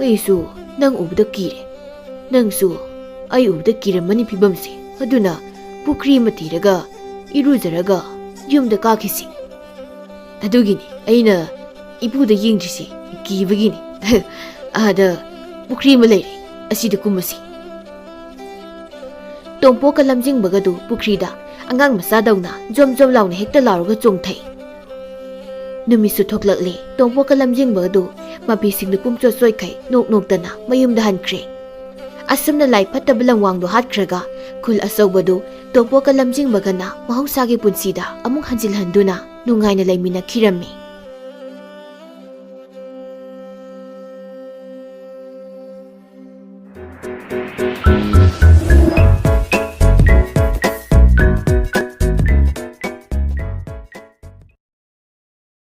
ꯑꯩꯁꯨ ꯅꯪ ꯎꯕꯗ ꯀꯤꯔꯦ꯫ ꯅꯪꯁꯨ ꯑꯩ ꯎꯕꯗ ꯀꯤꯔꯝꯃꯅꯤ ꯐꯤꯕꯝꯁꯦ꯫ ꯑꯗꯨꯅ ꯄꯨꯈ꯭ꯔꯤ ꯑꯃ ꯊꯤꯔꯒ ꯏꯔꯨꯖꯔꯒ ꯌꯨꯝꯗ ꯀꯥꯈꯤꯁꯤ"꯫ "ꯑꯗꯨꯒꯤꯅꯤ ꯑꯩꯅ ꯏꯄꯨꯗ ꯌꯦꯡꯗ꯭ꯔꯤꯁꯤ, ꯀꯤꯕꯒꯤꯅꯤ꯫ ꯑꯥꯗ ꯄꯨꯈ꯭ꯔꯤ ꯑꯃ ꯂꯩꯔꯦ, ꯑꯁꯤꯗ ꯀꯨꯝꯃꯁꯤ"꯫ ꯇꯣꯝꯄꯣꯛꯀ ꯂꯝꯖꯤꯡꯕꯒꯗꯨ ꯄꯨꯈ꯭ꯔꯤꯗ ꯑꯉꯥꯡ ꯃꯆꯥꯗꯧꯅ ꯖꯣꯝ ꯖꯣꯝ ꯂꯥꯎꯅ ꯍꯦꯛꯇ ꯂꯥꯎꯔꯒ ꯆꯣꯡꯊꯩ꯫ ꯅꯨꯃꯤꯠꯁꯨ ꯊꯣꯛꯂꯛꯂꯦ꯫ ꯇꯣꯝꯄꯣꯛꯀ ꯂꯝꯖꯤꯡꯕꯒꯗꯨ ꯃꯄꯤꯁꯤꯡꯗꯨ ꯄꯨꯝꯆꯣꯠ ꯆꯣꯏꯈꯩ ꯅꯣꯛ ꯅꯣꯛꯇꯅ ꯃꯌꯨꯝꯗ ꯍꯟꯈ꯭ꯔꯦ꯫ ꯑꯁꯨꯝꯅ ꯂꯥꯏ ꯐꯠꯇꯕ ꯂꯝꯋꯥꯡꯗꯨ ꯍꯥꯠꯈ꯭ꯔꯒ ꯈꯨꯜ ꯑꯆꯧꯕꯗꯨ ꯇꯣꯝꯄꯣꯛꯀ ꯂꯝꯖꯤꯡꯕꯒꯅ ꯃꯍꯧꯁꯥꯒꯤ ꯄꯨꯟꯁꯤꯗ ꯑꯃꯨꯛ ꯍꯟꯖꯤꯜꯍꯟꯗꯨꯅ ꯅꯨꯡꯉꯥꯏꯅ ꯂꯩꯃꯤꯟꯅꯈꯤꯔꯝꯃꯤ꯫